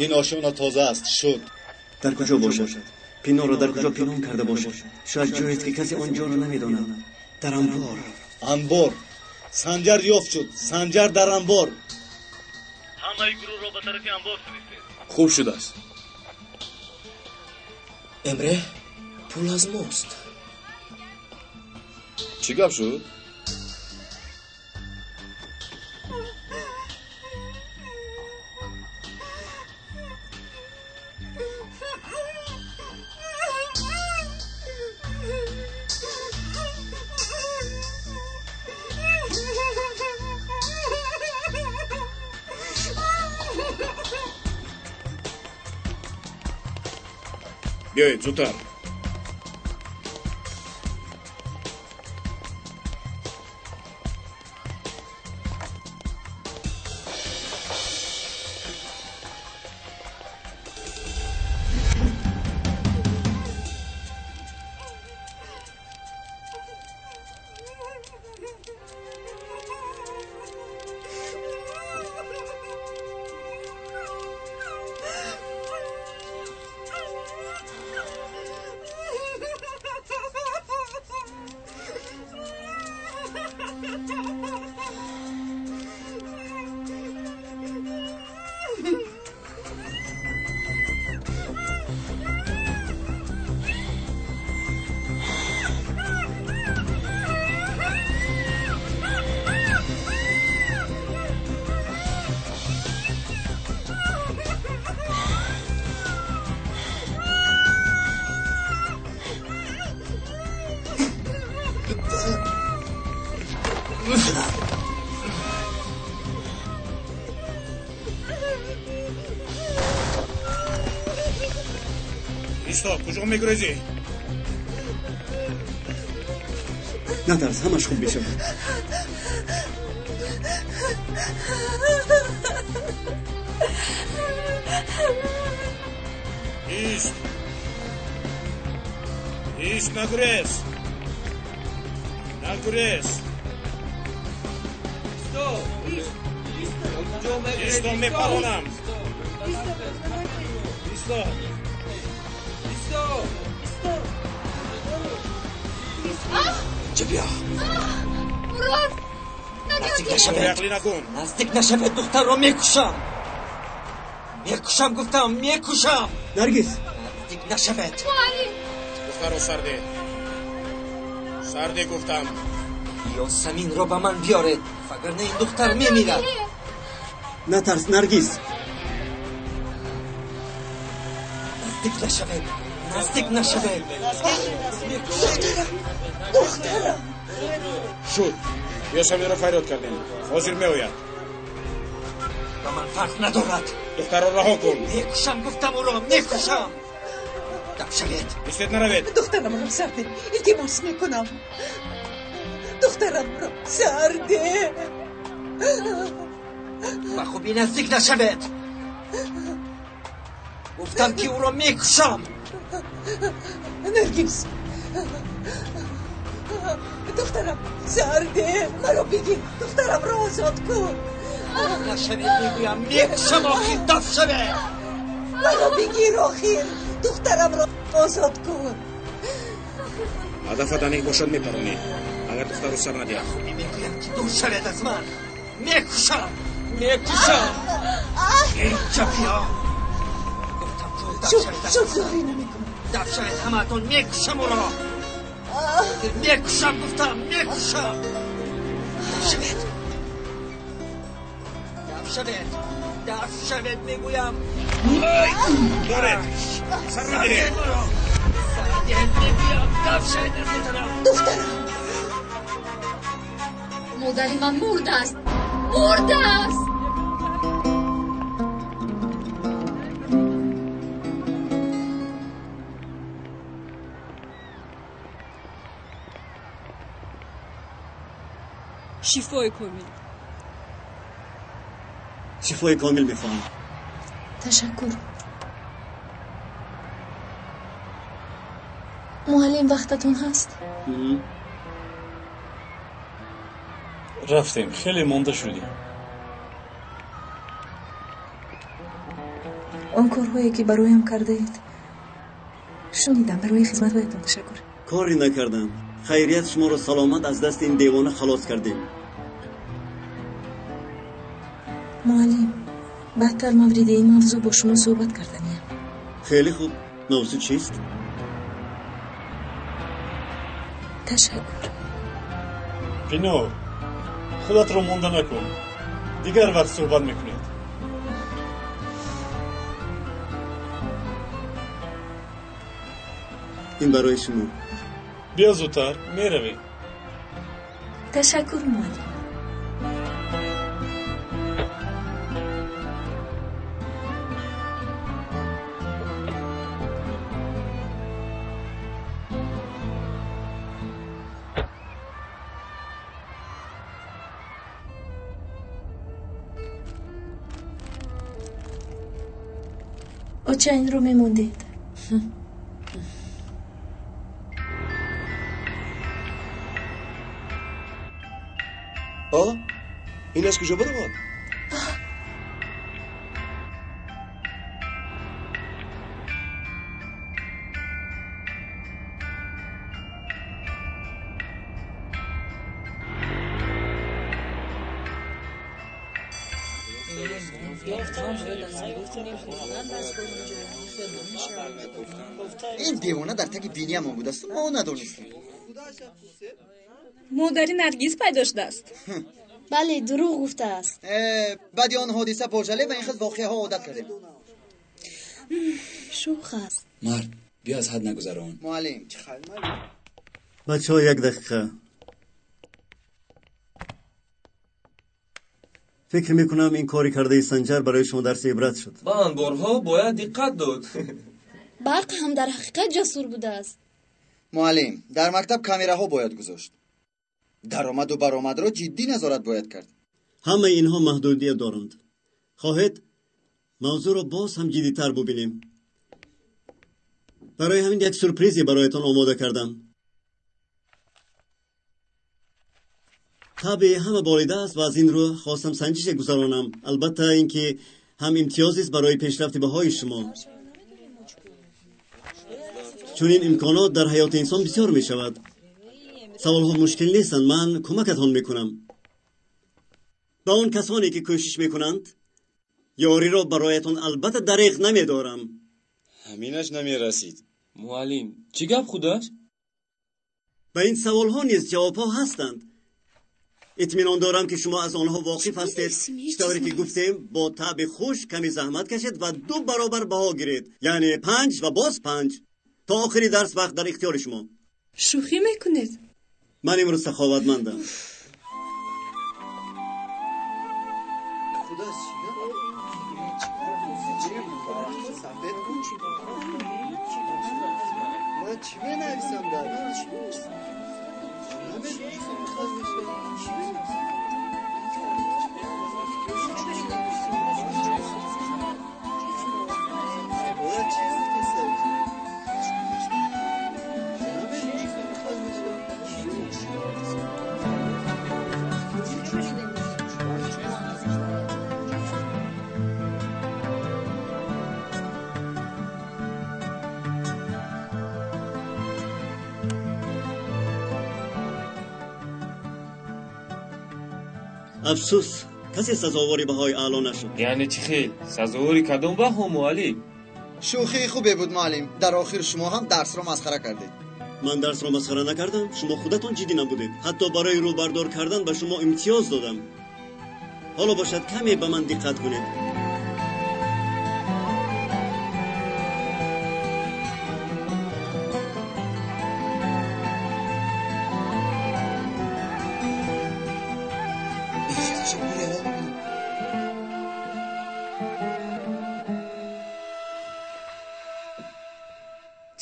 Ин ошёна тоза аст, шуд. Дар куҷо бошад? Пинорро дар куҷо пинҳон карда бошад? Шояд ҷоест, ки касе он ҷоро намедонад. Дар анбор. Анбор. Санҷар ёфт шуд. Санҷар дар анбор. Ҳамаи гурӯҳро ба тарафи анбор фиристед. Хуб шудааст. Эмре, пул аз мост. Чӣ гап шуд? Биёед зудтар. Исто, куҷо мегурезӣ? Натарс, ҳамаш хуб мешавад. Ист! Ист, нагурез! Нагурез! Исто, мепаронам! Исто! Инҷа биё. Мурод! Наздик нашавед. Наздик нашавед, духтарро мекушам. Мекушам, гуфтам, мекушам. Наргиз! Наздик нашавед. Духтарро сарде. Сарде, гуфтам. Ёсаминро ба ман биёред, вагарна ин духтар мемирад. Натарс, Наргиз. Наздик нашавед. Наздик нашавед. Духтарам, духтарам. Шуд. Ёсаминро фарёд кардем. Ҳозир меояд. Ба ман фарқ надорад. Духтарро раҳо кун. Мекушам, гуфтам ӯро, мекушам. Дам шавед. Истед, наравед. Духтарамро сарде, илтимос мекунам. Духтарамро сарде. Ба хубӣ наздик нашавед. Гуфтам, ки ӯро мекушам. Наргиз, духтарам сарде, маро бигир, духтарамро озод кун. Нашавед, мегӯям, мекушам, охир, даф шавед. Маро бигир, охир, духтарамро озод кун. Ҳадафат аниқ бошад, мепаронӣ. Агар духтарро сар надиҳад. Хубӣ мегӯям, ки дур шавед аз ман. Мекушам, мекушам. Инҷа биё. Гуфтам, даф шавед. Шуд, зорӣ намекунам. Даф шавед ҳамаатон, мекушам ӯро. Мекушам, гуфтам, мекушам. Даф шавед. Даф шавед. Даф шавед, мегӯям. Доред. Сар надиҳед. Сар надиҳед, мегӯям. Даф шавед аз ин тараф. Духтарам. Модари ман мурдааст. Мурдааст. Шифои комил. Шифои комил мехоҳам. Ташаккур. Муаллим, вақтатон ҳаст? Рафтем, хеле монда шудем. Он корҳое ки бароям кардаед, шунидам. Барои хизматҳоятон ташаккур. Коре накардам. Хайрият, шуморо саломат аз дасти ин девона халос кардем. Муаллим, баъдтар мавриди ин мавзӯъ бо шумо суҳбат карданиям. Хеле хуб. Мавзӯъ чист? Ташаккур. Пинор, худатро монда накун. Дигар вақт суҳбат мекунед. Ин барои шумо. Биё зудтар, меравем. Ташаккур, муаллим. Оча, инро мемондед. Ин аз куҷо баромад? Ин девона дар таги биниямон будасту мо надонистем. Модари Наргиз пайдо шудааст. Бале, дурӯғ гуфтааст. Баъди он ҳодиса бо жале ба ин хел воқеаҳо одат кардем. Шӯх аст. Мард, биё аз ҳад нагузарон. Муаллим, чӣ хел муаллим? Бачаҳо, як дақиқа. Фикр мекунам ин кори кардаи Санҷар барои шумо дарси ибрат шуд. Ба анборҳо бояд диққат дод. Барқ ҳам дар ҳақиқат ҷасур будааст. Муаллим, дар мактаб камераҳо бояд гузошт. Даромаду баромадро ҷиддӣ назорат бояд кард. Ҳамаи инҳо маҳдудият доранд. Хоҳед мавзӯъро боз ҳам ҷиддитар бубинем. Барои ҳамин як сюрпризе бароятон омода кардам. Табъи ҳама болида аст ва аз ин рӯ хостам санҷише гузаронам. Албатта, ин ки ҳам имтиёзест барои пешрафти баҳои шумо. Чунин имконот дар ҳаёти инсон бисёр мешавад. Саволҳо мушкил нестанд, ман кӯмакатон мекунам. Ба он касоне ки кӯшиш мекунанд, ёриро бароятон албатта дареғ намедорам. Ҳаминаш намерасид. Муаллим, чӣ гап худаш? Ба ин саволҳо низ ҷавобҳо ҳастанд. Итминон дорам ки шумо аз онҳо воқиф ҳастед. Чӣ тавре ки гуфтем, бо таъби хуш каме заҳмат кашед ва 2 баробар баҳо гиред, яъне 5 ва боз 5. То охири дарс вақт дар ихтиёри шумо. Шӯхӣ мекунед? Ман имрӯз саховатмандам. Афсӯс, касе сазовори баҳои аъло нашуд. Яъне чӣ хел? Сазовори кадом баҳо, муаллим? Шӯхии хубе буд, муаллим. Дар охир шумо ҳам дарсро масхара кардед. Ман дарсро масхара накардам, шумо худатон ҷиддӣ набудед. Ҳатто барои рӯбардор кардан ба шумо имтиёз додам. Ҳоло бошад каме ба ман диққат кунед.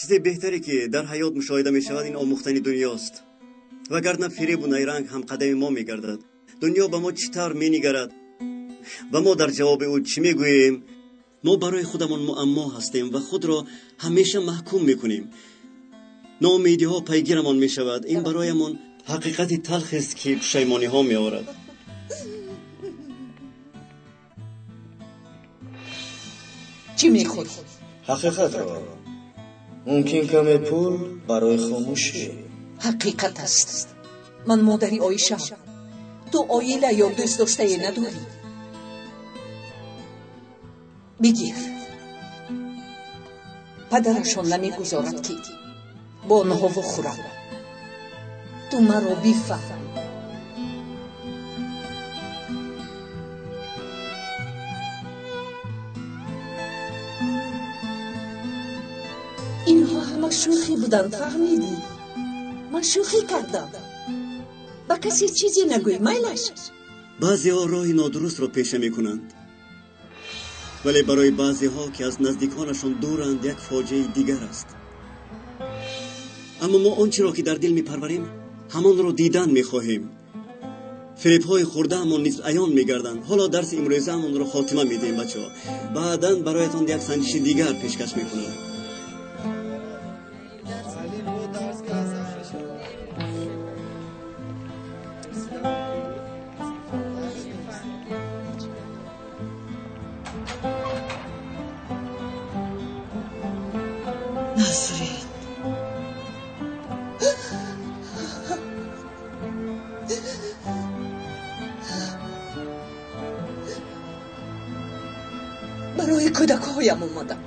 Чизе беҳтаре ки дар ҳаёт мушоҳида мешавад ин омӯхтани дунёст. Вагарна фиребу найранг ҳамқадами мо мегардад. Дунё ба мо чӣ тавр менигарад ва мо дар ҷавоби ӯ чӣ мегӯем? Мо барои худамон муаммо ҳастем ва худро ҳамеша маҳкум мекунем. Ноумедиҳо пайгирамон мешавад. Ин бароямон ҳақиқати талхест, ки пушаймониҳо меорад. Чӣ мехоҳӣ? Ҳақиқатро. Мумкин каме пул барои хомӯшӣ. Ҳақиқат аст. Ман модари Оишаам. Ту оила ё дӯст доштае надорӣ. Бигир. Падарашон намегузорад, ки бо онҳо вохӯрам. Ту маро бифаҳм. Инҳо ҳама шӯхӣ буданд, фаҳмидӣ? Ман шӯхӣ кардам. Ба касе чизе нагӯй, майлаш? Баъзеҳо роҳи нодурустро пеша мекунанд, вале барои баъзеҳо, ки аз наздиконашон дуранд, як фоҷиаи дигар аст. Аммо мо он чиро, ки дар дил мепарварем, ҳамонро дидан мехоҳем. Фиребҳои хурдаамон низ аён мегарданд. Ҳоло дарси имрӯзаамонро хотима медиҳем, бачаҳо. Баъдан бароятон як санҷиши дигар пешкаш мекунам. Насрин, барои кӯдакҳоям омадам.